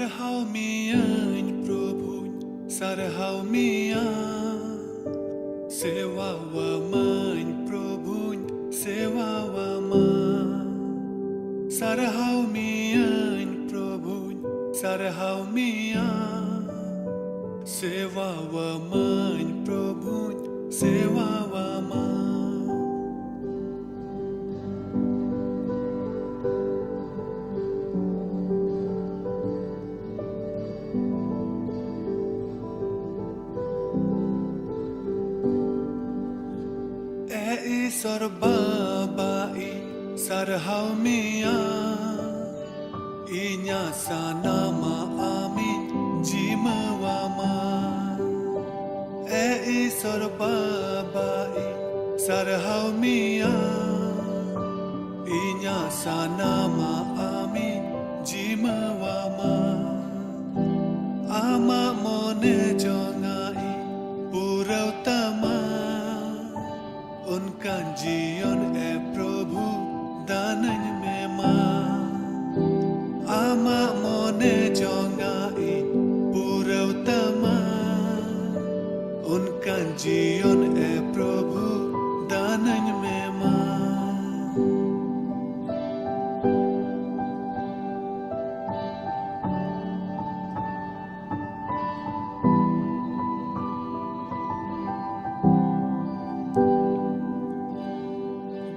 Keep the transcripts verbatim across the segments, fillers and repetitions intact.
ᱥᱟᱨᱦᱟᱣ ᱢᱤᱭᱟᱹᱧ ᱯᱨᱚᱵᱷᱩᱧ, ᱥᱟᱨᱦᱟᱣ ᱢᱤᱭᱟ᱾ ᱥᱮᱣᱟᱣᱟᱢᱟᱹᱧ ᱯᱨᱚᱵᱷᱩᱧ, ᱥᱮᱣᱟᱣᱟᱢᱟ᱾ ᱥᱟᱨᱦᱟᱣ ᱢᱤᱭᱟᱹᱧ ᱯᱨᱚᱵᱷᱩᱧ, ᱥᱟᱨᱦᱟᱣ ᱢᱤᱭᱟ᱾ ᱥᱮᱣᱟᱣᱟᱢᱟᱹᱧ ᱯᱨᱚᱵᱷᱩᱧ, ᱥᱮᱣᱟᱣᱟᱢᱟ᱾ ᱮ ᱤᱥᱚᱨ ᱵᱟᱵᱟ, ᱤᱧ ᱥᱟᱨᱦᱟᱣ ᱢᱮᱭᱟ, ᱤᱧᱟᱹᱜ ᱥᱟᱱᱟᱢᱟᱜ ᱟᱢᱤᱧ ᱡᱤᱢᱟᱹᱣᱟᱢᱟ᱾ ᱮ ᱤᱥᱚᱨ ᱵᱟᱵᱟ, ᱤᱧ ᱥᱟᱨᱦᱟᱣ ᱢᱮᱭᱟ, ᱤᱧᱟᱹᱜ ᱥᱟᱱᱟᱢᱟᱜ ᱟᱢᱤᱧ ᱡᱤᱢᱟᱹᱣᱟᱢᱟ᱾ ᱟᱢᱟᱜ ᱢᱚᱱᱮ ᱡᱚᱝᱟᱜ ᱤᱧ ᱯᱩᱨᱟᱹᱣ ᱛᱟᱢᱟ, ᱚᱱᱠᱟᱱ ᱡᱤᱭᱚᱱ ᱮ ᱯᱨᱚᱵᱷᱩ ᱫᱟᱱᱟᱹᱧ ᱢᱮ ᱢᱟ᱾ ᱟᱢᱟᱜ ᱢᱚᱱᱮ ᱡᱚᱝᱟᱜ ᱤᱧ ᱯᱩᱨᱟᱹᱣ ᱛᱟᱢᱟ, ᱚᱱᱠᱟᱱ ᱡᱤᱭᱚᱱ ᱮ ᱯᱨᱚᱵᱷᱩ ᱫᱟᱱᱟᱹᱧ ᱢᱮ ᱢᱟ᱾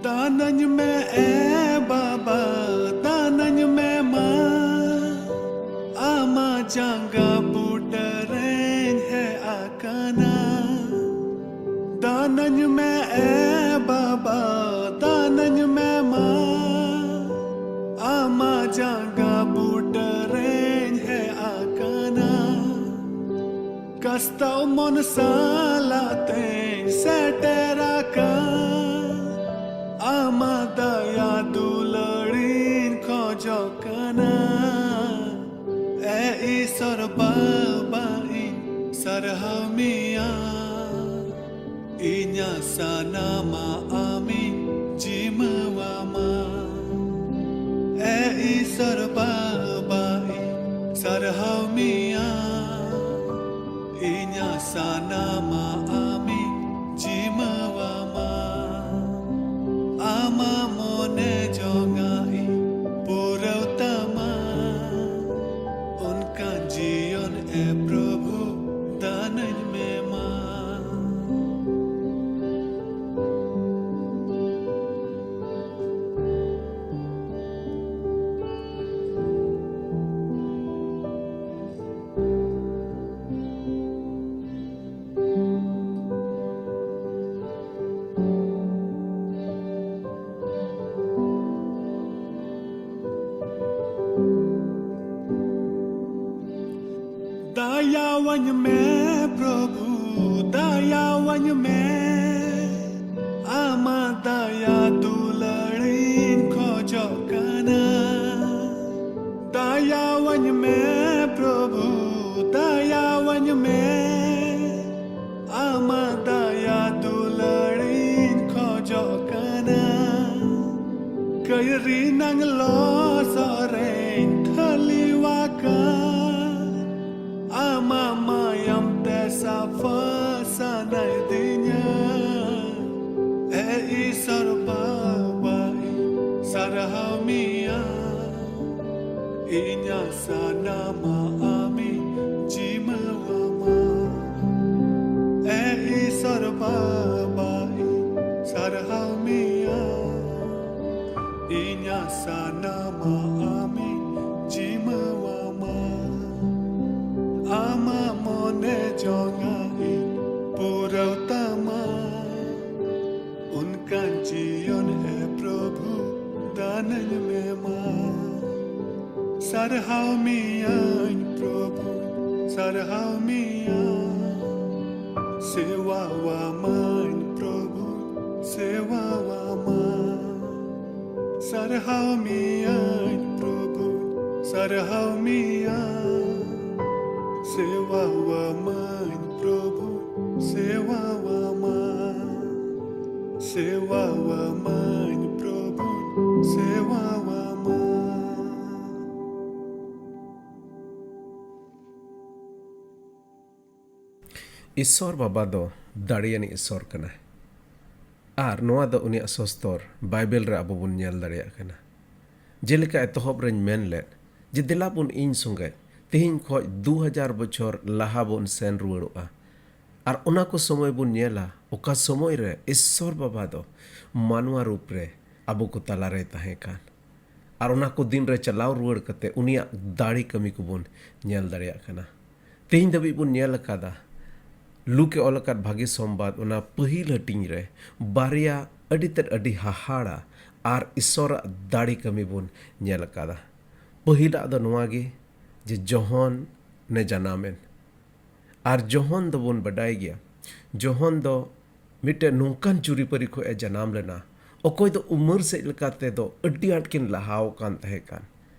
ᱫᱟᱱᱟᱹᱧ ᱢᱮ ᱮ ᱵᱟᱵᱟ, ᱫᱟᱱᱟᱹᱧ ᱢᱮ ᱢᱟ, ᱟᱢᱟᱜ ᱡᱟᱸᱜᱟ ᱵᱩᱴᱟᱹ ᱨᱮᱧ ᱦᱮᱡ ᱟᱠᱟᱱᱟ᱾ ᱫᱟᱱᱟᱹᱧ ᱢᱮ ᱮ ᱵᱟᱵᱟ, ᱫᱟᱱᱟᱹᱧ ᱢᱮ ᱢᱟ, ᱟᱢᱟᱜ ᱡᱟᱸᱜᱟ ᱵᱩᱴᱟᱹ ᱨᱮᱧ ᱦᱮᱡ ᱟᱠᱟᱱᱟ᱾ ᱠᱟᱥᱛᱟᱣ ᱢᱚᱱ ᱥᱟᱞᱟᱜ ᱛᱮᱧ ᱥᱮᱴᱮᱨ ᱟᱠᱟᱱ, ᱟᱢᱟᱜ ᱫᱟᱭᱟ ᱫᱩᱞᱟᱹᱲᱤᱧ ᱠᱷᱚᱡᱚᱜ ᱠᱟᱱᱟ᱾ ᱮ ᱤᱥᱚᱨ ᱵᱟᱵᱟ, ᱤᱧ ᱥᱟᱨᱦᱟᱣ ᱢᱮᱭᱟ, ᱤᱧᱟᱹᱜ ᱥᱟᱱᱟᱢᱟᱜ ᱟᱢᱤᱧ ᱡᱤᱢᱟᱹᱣᱟᱢᱟ᱾ ᱮ ᱤᱥᱚᱨ ᱵᱟᱵᱟ, ᱤᱧ ᱥᱟᱨ ᱥᱟᱱᱟᱢᱟᱜ ᱟᱢᱤᱧ ᱡᱤᱢᱟᱹᱣᱟᱢᱟ᱾ ᱟᱢᱟᱜ ᱢᱚᱱᱮ ᱡᱚᱝᱟᱜ ᱤᱧ ᱯᱩᱨᱟᱹᱣ ᱛᱟᱢᱟ᱾ ᱚᱱᱠᱟᱱ ᱡᱤᱭᱚᱱ ᱮ ᱯᱨᱚᱵᱷᱩ ᱫᱟᱱᱟᱹᱧ ᱢᱮ ᱢᱟ᱾ ᱫᱟᱭᱟᱣᱟᱹᱧ ᱢᱮ ᱯᱨᱚᱵᱷᱩ, ᱫᱟᱭᱟᱣᱟᱹᱧ ᱢᱮ᱾ ᱟᱢᱟᱜ ᱫᱟᱭᱟ ᱫᱩᱞᱟᱹᱲᱤᱧ ᱠᱷᱚᱡᱚᱜ ᱠᱟᱱᱟ᱾ ᱫᱟᱭᱟᱣᱟᱹᱧ ᱢᱮ ᱯᱨᱚᱵᱷᱩ, ᱫᱟᱭᱟᱣᱟᱹᱧ ᱢᱮ᱾ ᱟᱢᱟᱜ ᱫᱟᱭᱟ ᱫᱩᱞᱟᱹᱲᱤᱧ ᱠᱷᱚᱡᱚᱜ ᱠᱟᱱᱟ᱾ ᱠᱟᱹᱭᱨᱤ ᱱᱟᱝ ᱞᱚᱥᱚᱫ ᱨᱮᱧ ᱴᱷᱟᱹᱞᱤᱣᱟᱠᱟᱱ᱾ ᱟᱢᱟᱜ ᱢᱟᱭᱟᱢ ᱛᱮ ᱥᱟᱯᱷᱟ ᱥᱟᱱᱟᱭᱫᱤᱧᱟ᱾ ᱮ ᱤᱥᱚᱨ ᱵᱟᱵᱟ, ᱤᱧ ᱥᱟᱨᱦᱟᱣ ᱢᱮᱭᱟ᱾ ᱤᱧᱟᱜ ᱥᱟᱱᱟᱢᱟᱜ ᱟᱢᱤᱧ ᱡᱤᱢᱟᱹᱣᱟᱢᱟ᱾ ᱮ ᱤᱥᱚᱨ ᱵᱟᱵᱟ, ᱤᱧ ᱥᱟᱨᱦᱟᱣ ᱢᱮᱭᱟ᱾ ᱤᱧᱟᱜ ᱥᱟᱱᱟᱢᱟᱜ ᱟᱢᱤᱧ ᱡᱤᱢᱟᱹᱣᱟᱢᱟ᱾ ᱟᱢᱟᱜ ᱢᱚᱱᱮ ᱡᱚᱝᱟᱜ ᱤᱧ ᱯᱩᱨᱟᱹᱣ ᱛᱟᱢᱟ᱾ ᱚᱱᱠᱟᱱ ᱡᱤᱭᱚᱱ ᱮ ᱯᱨᱚᱵᱷᱩ ᱫᱟᱱᱟᱹᱧ ᱢᱮ ᱢᱟ᱾ ᱥᱟᱨᱦᱟᱣ ᱢᱮᱭᱟᱹᱧ ᱯᱨᱚᱵᱷᱩ, ᱥᱟᱨᱦᱟᱣ ᱢᱮᱭᱟ᱾ ᱥᱮᱣᱟᱣᱟᱢᱟᱹᱧ ᱯᱨᱚᱵᱷᱩ, ᱥᱮᱣᱟᱣᱟᱢᱟ᱾ ᱥᱟᱨᱦᱟᱣ ᱢᱮᱭᱟᱹᱧ ᱯᱨᱚᱵᱷᱩ, ᱥᱟᱨᱦᱟᱣ ᱢᱮᱭᱟ᱾ ᱥᱮᱣᱟᱣᱟᱢᱟᱹᱧ ᱯᱨᱚᱵᱷᱩ, ᱥᱮᱣᱟᱣᱟᱢᱟ᱾ ᱥᱮᱣᱟᱣᱟᱢᱟᱹᱧ ᱯᱨᱚᱵᱷᱩ, ᱥᱮᱣᱟᱣᱟᱢᱟ᱾ ᱤᱥᱥᱚᱨ ᱵᱟᱵᱟ ᱫᱚ ᱫᱟᱲᱮᱭᱟᱱᱤᱡ ᱤᱥᱥᱚᱨ ᱠᱟᱱᱟᱭ᱾ ᱟᱨ ᱱᱚᱣᱟ ᱫᱚ ᱩᱱᱤᱭᱟᱜ ᱥᱚᱥᱛᱚᱨ ᱵᱟᱭᱵᱮᱞ ᱨᱮ ᱟᱵᱚ ᱵᱚᱱ ᱧᱮᱞ ᱫᱟᱲᱮᱭᱟᱜ ᱠᱟᱱᱟ᱾ ᱡᱮᱞᱮᱠᱟ ᱮᱛᱚᱦᱚᱵ ᱨᱮᱧ ᱢᱮᱱ ᱞᱮᱫ, ᱡᱮ ᱫᱮᱞᱟ ᱵᱚᱱ ᱤᱧ ᱥᱚᱸᱜᱮ ᱛᱮᱦᱮᱧ ᱠᱷᱚᱡ ᱫᱩ ᱦᱟᱡᱟᱨ ᱵᱚᱪᱷᱚᱨ ᱞᱟᱦᱟ ᱵᱚᱱ ᱥᱮᱱ ᱨᱩᱣᱟᱹᱲᱚᱜᱼᱟ᱾ ᱟᱨ ᱚᱱᱟ ᱠᱚ ᱥᱚᱢᱚᱭ ᱵᱚᱱ ᱧᱮᱞᱟ, ᱚᱠᱟ ᱥᱚᱢᱚᱭ ᱨᱮ ᱤᱥᱥᱚᱨ ᱵᱟᱵᱟ ᱫᱚ ᱢᱟᱱᱣᱟ ᱨᱩᱯ ᱨᱮ ᱟᱵᱚ ᱠᱚ ᱛᱟᱞᱟᱨᱮᱭ ᱛᱟᱦᱮᱸ ᱠᱟᱱ᱾ ᱟᱨ ᱚᱱᱟ ᱠᱚ ᱫᱤᱱ ᱨᱮ ᱪᱟᱞᱟᱣ ᱨᱩᱣᱟᱹᱲ ᱠᱟᱛᱮ ᱩᱱᱤᱭᱟᱜ ᱫᱟᱲᱮ ᱠᱟᱹᱢᱤ ᱠᱚᱵᱚᱱ ᱧᱮᱞ ᱫᱟᱲᱮᱭᱟᱜ ᱠᱟᱱᱟ᱾ ᱛᱮᱦᱮᱧ ᱫᱷᱟᱹᱵᱤᱡ ᱵᱚᱱ ᱧᱮᱞ ᱟᱠᱟᱫᱟ, ᱞᱩᱠ ᱮ ᱚᱞ ᱟᱠᱟᱫ ᱵᱷᱟᱹᱜᱤ ᱥᱚᱢᱵᱟᱫ, ᱚᱱᱟ ᱯᱟᱹᱦᱤᱞ ᱦᱟᱹᱴᱤᱧ ᱨᱮ ᱵᱟᱨᱭᱟ ᱟᱹᱰᱤ ᱛᱮᱫ ᱟᱹᱰᱤ ᱦᱟᱦᱟᱲᱟ ᱟᱨ ᱤᱥᱥᱚᱨᱟᱜ ᱫᱟᱲᱮ ᱠᱟᱹᱢᱤ ᱵᱚᱱ ᱧᱮᱞ ᱟᱠᱟᱫᱟ᱾ ᱯᱟᱹᱦᱤᱞᱟᱜ ᱫᱚ ᱱᱚᱣᱟ ᱜᱮ, ᱡᱮ ᱡᱚᱦᱚᱱ ᱮ ᱡᱟᱱᱟᱢᱮᱱ᱾ ᱟᱨ ᱡᱚᱦᱚᱱ ᱫᱚᱵᱚᱱ ᱵᱟᱰᱟᱭ ᱜᱮᱭᱟ, ᱡᱚᱦᱚᱱ ᱫᱚ ᱢᱤᱫᱴᱮᱱ ᱱᱚᱝᱠᱟᱱ ᱡᱩᱨᱤᱯᱟᱹᱨᱤ ᱠᱷᱚᱱ ᱮ ᱡᱟᱱᱟᱢ ᱞᱮᱱᱟ, ᱚᱠᱚᱭ ᱫᱚ ᱩᱢᱮᱨ ᱥᱮᱫ ᱞᱮᱠᱟ ᱛᱮᱫᱚ ᱟᱹᱰᱤ ᱟᱸᱴ ᱠᱤᱱ ᱞᱟᱦᱟᱣ ᱟᱠᱟᱱ ᱛᱟᱦᱮᱸ ᱠᱟᱱ᱾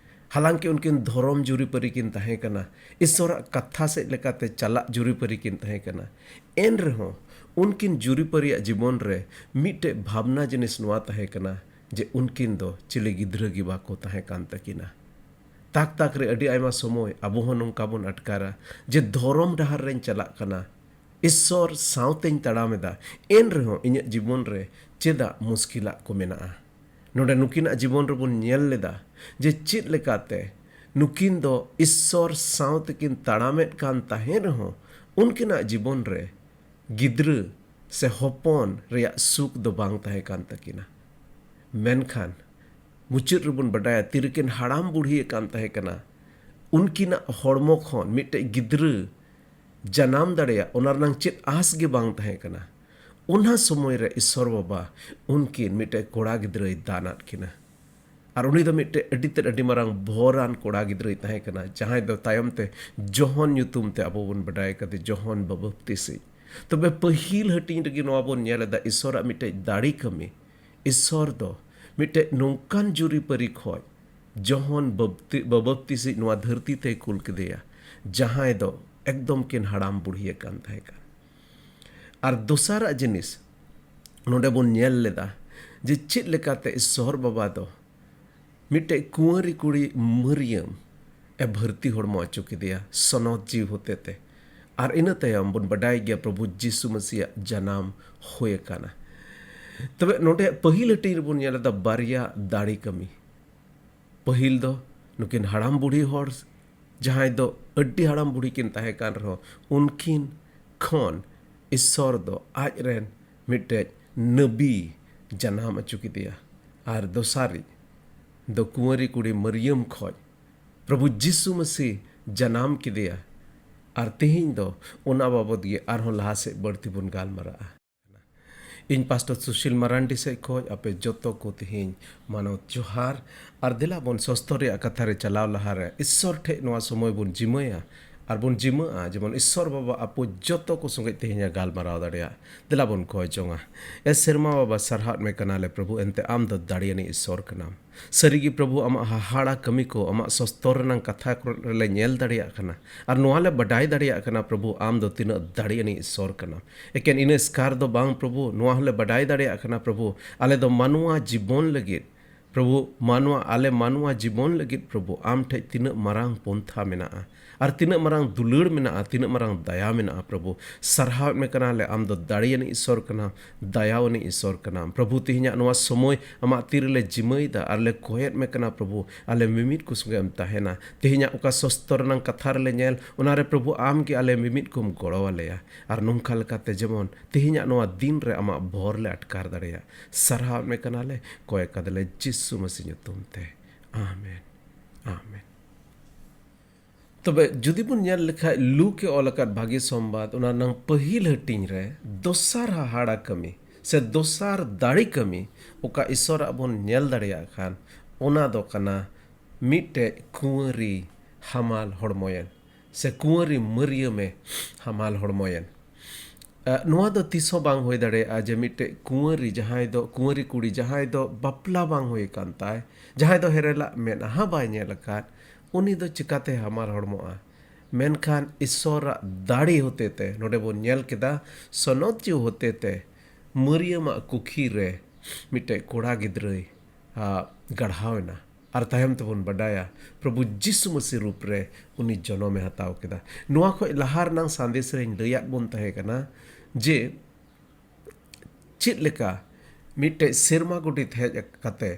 ᱦᱟᱞᱟᱝᱠᱤ ᱩᱱᱠᱤᱱ ᱫᱷᱚᱨᱚᱢ ᱡᱩᱨᱤᱯᱟᱹᱨᱤ ᱠᱤᱱ ᱛᱟᱦᱮᱸ ᱠᱟᱱᱟ, ᱤᱥᱥᱚᱨᱟᱜ ᱠᱟᱛᱷᱟ ᱥᱮᱫ ᱞᱮᱠᱟᱛᱮ ᱪᱟᱞᱟᱜ ᱡᱩᱨᱤᱯᱟᱹᱨᱤ ᱠᱤᱱ ᱛᱟᱦᱮᱸ ᱠᱟᱱᱟ᱾ ᱮᱱ ᱨᱮᱦᱚᱸ ᱩᱱᱠᱤᱱ ᱡᱩᱨᱤᱯᱟᱹᱨᱤᱭᱟᱜ ᱡᱤᱵᱚᱱ ᱨᱮ ᱢᱤᱫᱴᱮᱡ ᱵᱷᱟᱵᱽᱱᱟ ᱡᱤᱱᱤᱥ ᱱᱚᱣᱟ ᱛᱟᱦᱮᱸ ᱠᱟᱱᱟ, ᱡᱮ ᱩᱱᱠᱤᱱ ᱫᱚ ᱪᱤᱞᱤ ᱜᱤᱫᱽᱨᱟᱹ ᱜᱮ ᱵᱟᱠᱚ ᱛᱟᱦᱮᱸ ᱠᱟᱱ ᱛᱟᱹᱠᱤᱱᱟ᱾ ᱛᱟᱠ ᱛᱟᱠ ᱨᱮ ᱟᱹᱰᱤ ᱟᱭᱢᱟ ᱥᱚᱢᱚᱭ ᱟᱵᱚ ᱦᱚᱸ ᱱᱚᱝᱠᱟ ᱵᱚᱱ ᱟᱴᱠᱟᱨᱟ, ᱡᱮ ᱫᱷᱚᱨᱚᱢ ᱰᱟᱦᱟᱨ ᱨᱮᱧ ᱪᱟᱞᱟᱜ ᱠᱟᱱᱟ, ᱤᱥᱥᱚᱨ ᱥᱟᱶᱛᱮᱧ ᱛᱟᱲᱟᱢ ᱮᱫᱟ, ᱮᱱ ᱨᱮᱦᱚᱸ ᱤᱧᱟᱹᱜ ᱡᱤᱵᱚᱱ ᱨᱮ ᱪᱮᱫᱟᱜ ᱢᱩᱥᱠᱤᱞᱟᱜ ᱠᱚ ᱢᱮᱱᱟᱜᱼᱟ? ᱱᱚᱰᱮ ᱱᱩᱠᱤᱱᱟᱜ ᱡᱤᱵᱚᱱ ᱨᱮᱵᱚᱱ ᱧᱮᱞ ᱞᱮᱫᱟ ᱡᱮ ᱪᱮᱫ ᱞᱮᱠᱟᱛᱮ ᱱᱩᱠᱤᱱ ᱫᱚ ᱤᱥᱥᱚᱨ ᱥᱟᱶ ᱛᱮᱠᱤᱱ ᱛᱟᱲᱟᱢᱮᱫ ᱠᱟᱱ ᱛᱟᱦᱮᱸ ᱨᱮᱦᱚᱸ, ᱩᱱᱠᱤᱱᱟᱜ ᱡᱤᱵᱚᱱ ᱨᱮ ᱜᱤᱫᱽᱨᱟᱹ ᱥᱮ ᱦᱚᱯᱚᱱ ᱨᱮᱭᱟᱜ ᱥᱩᱠ ᱫᱚ ᱵᱟᱝ ᱛᱟᱦᱮᱸ ᱠᱟᱱ ᱛᱟᱹᱠᱤᱱᱟ᱾ ᱢᱮᱱᱠᱷᱟᱱ ᱢᱩᱪᱟᱹᱫ ᱨᱮᱵᱚᱱ ᱵᱟᱰᱟᱭᱟ, ᱛᱤᱨᱮᱠᱤᱱ ᱦᱟᱲᱟᱢ ᱵᱩᱲᱦᱤ ᱟᱠᱟᱱ ᱛᱟᱦᱮᱸ ᱠᱟᱱᱟ, ᱩᱱᱠᱤᱱᱟᱜ ᱦᱚᱲᱢᱚ ᱠᱷᱚᱱ ᱢᱤᱫᱴᱮᱡ ᱜᱤᱫᱽᱨᱟᱹ ᱡᱟᱱᱟᱢ ᱫᱟᱲᱮᱭᱟᱜ, ᱚᱱᱟ ᱨᱮᱱᱟᱜ ᱪᱮᱫ ᱟᱸᱥ ᱜᱮ ᱵᱟᱝ ᱛᱟᱦᱮᱸ ᱠᱟᱱᱟ᱾ ᱚᱱᱟ ᱥᱚᱢᱚᱭ ᱨᱮ ᱤᱥᱥᱚᱨ ᱵᱟᱵᱟ ᱩᱱᱠᱤᱱ ᱢᱤᱫᱴᱮᱡ ᱠᱚᱲᱟ ᱜᱤᱫᱽᱨᱟᱹᱭ ᱫᱟᱱ ᱟᱫ ᱠᱤᱱᱟ᱾ ᱟᱨ ᱩᱱᱤ ᱫᱚ ᱢᱤᱫᱴᱮᱡ ᱟᱹᱰᱤ ᱛᱮᱫ ᱟᱹᱰᱤ ᱢᱟᱨᱟᱝ ᱵᱷᱚᱨᱟᱱ ᱠᱚᱲᱟ ᱜᱤᱫᱽᱨᱟᱹᱭ ᱛᱟᱦᱮᱸ ᱠᱟᱱᱟ, ᱡᱟᱦᱟᱸᱭ ᱫᱚ ᱛᱟᱭᱚᱢ ᱛᱮ ᱡᱚᱦᱚᱱ ᱧᱩᱛᱩᱢ ᱛᱮ ᱟᱵᱚ ᱵᱚᱱ ᱵᱟᱰᱟᱭ ᱠᱟᱫᱮ, ᱡᱚᱦᱚᱱ ᱵᱟᱵᱟᱯᱛᱤᱥᱤ᱾ ᱛᱚᱵᱮ ᱯᱟᱹᱦᱤᱞ ᱦᱟᱹᱴᱤᱧ ᱨᱮᱜᱮ ᱱᱚᱣᱟ ᱵᱚᱱ ᱧᱮᱞ ᱮᱫᱟ, ᱤᱥᱥᱚᱨᱟᱜ ᱢᱤᱫᱴᱮᱡ ᱫᱟᱲᱮ ᱠᱟᱹᱢᱤ᱾ ᱤᱥᱥᱚᱨ ᱫᱚ ᱢᱤᱫᱴᱮᱡ ᱱᱚᱝᱠᱟᱱ ᱡᱩᱨᱤᱯᱟᱹᱨᱤ ᱠᱷᱚᱡ ᱡᱚᱦᱚᱱ ᱵᱟᱯᱛᱤ-, ᱵᱟᱵᱟᱯᱛᱤᱥᱤᱡ ᱱᱚᱣᱟ ᱫᱷᱟᱹᱨᱛᱤ ᱛᱮᱭ ᱠᱩᱞ ᱠᱮᱫᱮᱭᱟ, ᱡᱟᱦᱟᱸᱭ ᱫᱚ ᱮᱠᱫᱚᱢ ᱠᱤᱱ ᱦᱟᱲᱟᱢ ᱵᱩᱲᱦᱤ ᱟᱠᱟᱱ ᱛᱟᱦᱮᱸ ᱠᱟᱱ᱾ ᱟᱨ ᱫᱚᱥᱟᱨᱟᱜ ᱡᱤᱱᱤᱥ, ᱱᱚᱰᱮ ᱵᱚᱱ ᱧᱮᱞ ᱞᱮᱫᱟ ᱡᱮ ᱪᱮᱫ ᱞᱮᱠᱟᱛᱮ ᱤᱥᱥᱚᱨ ᱵᱟᱵᱟ ᱫᱚ ᱢᱤᱫᱴᱮᱡ ᱠᱩᱸᱣᱟᱹᱨᱤ ᱠᱩᱲᱤ ᱢᱟᱹᱨᱭᱟᱹᱢ ᱮ ᱵᱷᱟᱹᱨᱛᱤ ᱦᱚᱲᱢᱚ ᱦᱚᱪᱚ ᱠᱮᱫᱮᱭᱟ ᱥᱚᱱᱚᱛ ᱡᱤᱣᱤ ᱦᱚᱛᱮᱛᱮ᱾ ᱟᱨ ᱤᱱᱟᱹ ᱛᱟᱭᱚᱢ ᱵᱚᱱ ᱵᱟᱰᱟᱭ ᱜᱮᱭᱟ ᱯᱨᱚᱵᱷᱩ ᱡᱤᱥᱩ ᱢᱟᱹᱥᱤᱭᱟᱜ ᱡᱟᱱᱟᱢ ᱦᱩᱭ ᱟᱠᱟᱱᱟ᱾ ᱛᱚᱵᱮ ᱱᱚᱰᱮ ᱯᱟᱹᱦᱤᱞ ᱦᱟᱹᱴᱤᱧ ᱨᱮᱵᱚᱱ ᱧᱮᱞ ᱮᱫᱟ ᱵᱟᱨᱭᱟ ᱫᱟᱲᱮ ᱠᱟᱹᱢᱤ᱾ ᱯᱟᱹᱦᱤᱞ ᱫᱚ ᱱᱩᱠᱤᱱ ᱦᱟᱲᱟᱢ ᱵᱩᱲᱦᱤ ᱦᱚᱲ, ᱡᱟᱦᱟᱸᱭ ᱫᱚ ᱟᱹᱰᱤ ᱦᱟᱲᱟᱢ ᱵᱩᱲᱦᱤ ᱠᱤᱱ ᱛᱟᱦᱮᱸ ᱠᱟᱱ ᱨᱮᱦᱚᱸ, ᱩᱱᱠᱤᱱ ᱠᱷᱚᱱ ᱤᱥᱥᱚᱨ ᱫᱚ ᱟᱡ ᱨᱮᱱ ᱢᱤᱫᱴᱮᱡ ᱱᱟᱹᱵᱤ ᱡᱟᱱᱟᱢ ᱦᱚᱪᱚ ᱠᱮᱫᱮᱭᱟ᱾ ᱟᱨ ᱫᱚᱥᱟᱨᱤᱡ ᱫᱚ ᱠᱩᱸᱣᱟᱨᱤ ᱠᱩᱲᱤ ᱢᱟᱹᱨᱭᱟᱹᱢ ᱠᱷᱚᱡ ᱯᱨᱚᱵᱷᱩ ᱡᱤᱥᱩ ᱢᱟᱹᱥᱤ ᱡᱟᱱᱟᱢ ᱠᱮᱫᱮᱭᱟ᱾ ᱟᱨ ᱛᱮᱦᱮᱧ ᱫᱚ ᱚᱱᱟ ᱵᱟᱵᱚᱫ ᱜᱮ ᱟᱨᱦᱚᱸ ᱞᱟᱦᱟ ᱥᱮᱫ ᱵᱟᱹᱲᱛᱤ ᱵᱚᱱ ᱜᱟᱞᱢᱟᱨᱟᱜᱼᱟ᱾ ᱤᱧ ᱯᱟᱥᱴᱚᱨ ᱥᱩᱥᱤᱞ ᱢᱟᱨᱟᱱᱰᱤ ᱥᱮᱫ ᱠᱷᱚᱡ ᱟᱯᱮ ᱡᱚᱛᱚ ᱠᱚ ᱛᱮᱦᱮᱧ ᱢᱟᱱᱚᱛ ᱡᱚᱦᱟᱨ᱾ ᱟᱨ ᱫᱮᱞᱟ ᱵᱚᱱ ᱥᱚᱥᱛᱚᱨ ᱨᱮᱭᱟᱜ ᱠᱟᱛᱷᱟ ᱨᱮ ᱪᱟᱞᱟᱣ ᱞᱟᱦᱟᱨᱮ ᱤᱥᱥᱚᱨ ᱴᱷᱮᱡ ᱱᱚᱣᱟ ᱥᱚᱢᱚᱭ ᱵᱚᱱ ᱡᱤᱢᱟᱹᱭᱟ᱾ ᱟᱨ ᱵᱚᱱ ᱡᱤᱢᱟᱹᱜᱼᱟ ᱡᱮᱢᱚᱱ ᱤᱥᱥᱚᱨ ᱵᱟᱵᱟ ᱟᱯᱚ ᱡᱚᱛᱚ ᱠᱚ ᱥᱚᱸᱜᱮ ᱛᱮᱦᱮᱧ ᱮ ᱜᱟᱞᱢᱟᱨᱟᱣ ᱫᱟᱲᱮᱭᱟᱜ᱾ ᱫᱮᱞᱟ ᱵᱚᱱ ᱠᱚᱭ ᱡᱚᱝᱟ᱾ ᱮ ᱥᱮᱨᱢᱟ ᱵᱟᱵᱟ, ᱥᱟᱨᱦᱟᱣ ᱢᱮ ᱠᱟᱱᱟᱞᱮ ᱯᱨᱚᱵᱷᱩ, ᱮᱱᱛᱮ ᱟᱢ ᱫᱚ ᱫᱟᱲᱮᱭᱟᱱᱤᱡ ᱤᱥᱥᱚᱨ ᱠᱟᱱᱟᱢ᱾ ᱥᱟᱹᱨᱤᱜᱮ ᱯᱨᱚᱵᱷᱩ, ᱟᱢᱟᱜ ᱦᱟᱦᱟᱲᱟ ᱠᱟᱹᱢᱤ ᱠᱚ ᱟᱢᱟᱜ ᱥᱚᱥᱛᱚᱨ ᱨᱮᱱᱟᱝ ᱠᱟᱛᱷᱟ ᱠᱚᱨᱮ ᱞᱮ ᱧᱮᱞ ᱫᱟᱲᱮᱭᱟᱜ ᱠᱟᱱᱟ᱾ ᱟᱨ ᱱᱚᱣᱟ ᱞᱮ ᱵᱟᱰᱟᱭ ᱫᱟᱲᱮᱭᱟᱜ ᱠᱟᱱᱟ ᱯᱨᱚᱵᱷᱩ, ᱟᱢ ᱫᱚ ᱛᱤᱱᱟᱹᱜ ᱫᱟᱲᱮᱭᱟᱱᱤᱡ ᱤᱥᱥᱚᱨ ᱠᱟᱱᱟᱢ᱾ ᱮᱠᱮᱱ ᱤᱱᱟᱹ ᱮᱥᱠᱟᱨ ᱫᱚ ᱵᱟᱝ ᱯᱨᱚᱵᱷᱩ, ᱱᱚᱣᱟ ᱦᱚᱸᱞᱮ ᱵᱟᱰᱟᱭ ᱫᱟᱲᱮᱭᱟᱜ ᱠᱟᱱᱟ ᱯᱨᱚᱵᱷᱩ, ᱟᱞᱮ ᱫᱚ ᱢᱟᱱᱣᱟ ᱡᱤᱵᱚᱱ ᱞᱟᱹᱜᱤᱫ ᱯᱨᱚᱵᱷᱩ, ᱢᱟᱱᱣᱟ, ᱟᱞᱮ ᱢᱟᱱᱣᱟ ᱡᱤᱵᱚᱱ ᱞᱟᱹᱜᱤᱫ ᱯᱨᱚᱵᱷᱩ, ᱟᱢ ᱴᱷᱮᱡ ᱛᱤᱱᱟᱹᱜ ᱢᱟᱨᱟᱝ ᱯᱚᱱᱛᱷᱟ ᱢᱮᱱᱟᱜᱼᱟ ᱟᱨ ᱛᱤᱱᱟᱹᱜ ᱢᱟᱨᱟᱝ ᱫᱩᱞᱟᱹᱲ ᱢᱮᱱᱟᱜᱼᱟ, ᱛᱤᱱᱟᱹᱜ ᱢᱟᱨᱟᱝ ᱫᱟᱭᱟ ᱢᱮᱱᱟᱜᱼᱟ ᱯᱨᱚᱵᱷᱩ᱾ ᱥᱟᱨᱦᱟᱣᱮᱫ ᱢᱮ ᱠᱟᱱᱟᱞᱮ, ᱟᱢ ᱫᱚ ᱫᱟᱲᱮᱭᱟᱱᱤᱡ ᱤᱥᱥᱚᱨ ᱠᱟᱱᱟᱢ, ᱫᱟᱭᱟᱣᱟᱱᱤᱡ ᱤᱥᱥᱚᱨ ᱠᱟᱱᱟᱢ ᱯᱨᱚᱵᱷᱩ᱾ ᱛᱮᱦᱮᱧᱟᱜ ᱱᱚᱣᱟ ᱥᱚᱢᱚᱭ ᱟᱢᱟᱜ ᱛᱤ ᱨᱮᱞᱮ ᱡᱤᱢᱟᱹᱭᱮᱫᱟ ᱟᱨ ᱞᱮ ᱠᱚᱭᱮᱫ ᱢᱮ ᱠᱟᱱᱟ ᱯᱨᱚᱵᱷᱩ, ᱟᱞᱮ ᱢᱤᱢᱤᱫ ᱠᱚ ᱥᱚᱸᱜᱮ ᱮᱢ ᱛᱟᱦᱮᱱᱟ᱾ ᱛᱮᱦᱮᱧᱟᱜ ᱚᱠᱟ ᱥᱚᱥᱛᱚᱨ ᱨᱮᱱᱟᱝ ᱠᱟᱛᱷᱟ ᱨᱮᱞᱮ ᱧᱮᱞ, ᱚᱱᱟᱨᱮ ᱯᱨᱚᱵᱷᱩ ᱟᱢ ᱜᱮ ᱟᱞᱮ ᱢᱤᱢᱤᱫ ᱠᱚᱢ ᱜᱚᱲᱚ ᱟᱞᱮᱭᱟ᱾ ᱟᱨ ᱱᱚᱝᱠᱟ ᱞᱮᱠᱟᱛᱮ ᱡᱮᱢᱚᱱ ᱛᱮᱦᱮᱧᱟᱜ ᱱᱚᱣᱟ ᱫᱤᱱ ᱨᱮ ᱟᱢᱟᱜ ᱵᱷᱚᱨ ᱞᱮ ᱟᱴᱠᱟᱨ ᱫᱟᱲᱮᱭᱟᱜ᱾ ᱥᱟᱨᱦᱟᱣ ᱢᱮ ᱠᱟᱱᱟᱞᱮ, ᱠᱚᱭ ᱠᱟᱫᱟᱞᱮ ᱡᱤᱥᱩ ᱢᱟᱹᱥᱤ ᱧᱩᱛᱩᱢ ᱛᱮ᱾ ᱟᱢᱮᱱ, ᱟᱢᱮᱱ᱾ ᱛᱚᱵᱮ ᱡᱩᱫᱤ ᱵᱚᱱ ᱧᱮᱞ ᱞᱮᱠᱷᱟᱡ, ᱞᱩᱠ ᱮ ᱚᱞ ᱟᱠᱟᱫ ᱵᱷᱟᱹᱜᱤ ᱥᱚᱢᱵᱟᱫ, ᱚᱱᱟ ᱨᱮᱱᱟᱝ ᱯᱟᱹᱦᱤᱞ ᱦᱟᱹᱴᱤᱧ ᱨᱮ ᱫᱚᱥᱟᱨ ᱦᱟᱦᱟᱲᱟ ᱠᱟᱹᱢᱤ ᱥᱮ ᱫᱚᱥᱟᱨ ᱫᱟᱲᱮ ᱠᱟᱹᱢᱤ ᱚᱠᱟ ᱤᱥᱚᱨᱟᱜ ᱵᱚᱱ ᱧᱮᱞ ᱫᱟᱲᱮᱭᱟᱜ ᱠᱷᱟᱱ, ᱚᱱᱟ ᱫᱚ ᱠᱟᱱᱟ ᱢᱤᱫᱴᱮᱡ ᱠᱩᱸᱣᱟᱹᱨᱤ ᱦᱟᱢᱟᱞ ᱦᱚᱲᱢᱚᱭᱮᱱ ᱥᱮ ᱠᱩᱸᱣᱟᱹᱨᱤ ᱢᱟᱹᱨᱭᱟᱹᱢᱮ ᱦᱟᱢᱟᱞ ᱦᱚᱲᱢᱚᱭᱮᱱ᱾ ᱟ, ᱱᱚᱣᱟ ᱫᱚ ᱛᱤᱥ ᱦᱚᱸ ᱵᱟᱝ ᱦᱩᱭ ᱫᱟᱲᱮᱭᱟᱜᱼᱟ ᱡᱮ ᱢᱤᱫᱴᱮᱡ ᱠᱩᱸᱣᱟᱹᱨᱤ ᱡᱟᱦᱟᱸᱭ ᱫᱚ, ᱠᱩᱸᱣᱟᱹᱨᱤ ᱠᱩᱲᱤ ᱡᱟᱦᱟᱸᱭ ᱫᱚ ᱵᱟᱯᱞᱟ ᱵᱟᱝ ᱦᱩᱭ ᱟᱠᱟᱱ ᱛᱟᱭ, ᱡᱟᱦᱟᱸᱭ ᱫᱚ ᱦᱮᱨᱮᱞᱟᱜ ᱢᱮᱫᱦᱟ ᱵᱟᱭ ᱧᱮᱞ ᱟᱠᱟᱫ, ᱩᱱᱤ ᱫᱚ ᱪᱤᱠᱟᱛᱮ ᱦᱟᱢᱟᱞ ᱦᱚᱲᱢᱚᱜᱼᱟ? ᱢᱮᱱᱠᱷᱟᱱ ᱤᱥᱚᱨᱟᱜ ᱫᱟᱲᱮ ᱦᱚᱛᱮᱛᱮ, ᱱᱚᱰᱮ ᱵᱚᱱ ᱧᱮᱞ ᱠᱮᱫᱟ, ᱥᱚᱱᱚᱛ ᱡᱤᱣᱤ ᱦᱚᱛᱮᱛᱮ ᱢᱟᱹᱨᱭᱟᱹᱢᱟᱜ ᱠᱩᱠᱷᱤ ᱨᱮ ᱢᱤᱫᱴᱮᱡ ᱠᱚᱲᱟ ᱜᱤᱫᱽᱨᱟᱹᱭ, ᱟ, ᱜᱟᱲᱦᱟᱣ ᱮᱱᱟ᱾ ᱟᱨ ᱛᱟᱭᱚᱢ ᱛᱮᱵᱚᱱ ᱵᱟᱰᱟᱭᱟ, ᱯᱨᱚᱵᱷᱩ ᱡᱤᱥᱩ ᱢᱟᱹᱥᱤ ᱨᱩᱯ ᱨᱮ ᱩᱱᱤ ᱡᱚᱱᱚᱢᱮ ᱦᱟᱛᱟᱣ ᱠᱮᱫᱟ᱾ ᱱᱚᱣᱟ ᱠᱷᱚᱱ ᱞᱟᱦᱟ ᱨᱮᱱᱟᱝ ᱥᱟᱸᱫᱮᱥ ᱨᱮᱧ ᱞᱟᱹᱭᱟᱫ ᱵᱚᱱ ᱛᱟᱦᱮᱸ ᱠᱟᱱᱟ ᱡᱮ ᱪᱮᱫ ᱞᱮᱠᱟ ᱢᱤᱫᱴᱮᱡ ᱥᱮᱨᱢᱟ ᱜᱚᱴᱤᱛ ᱦᱮᱡ ᱠᱟᱛᱮ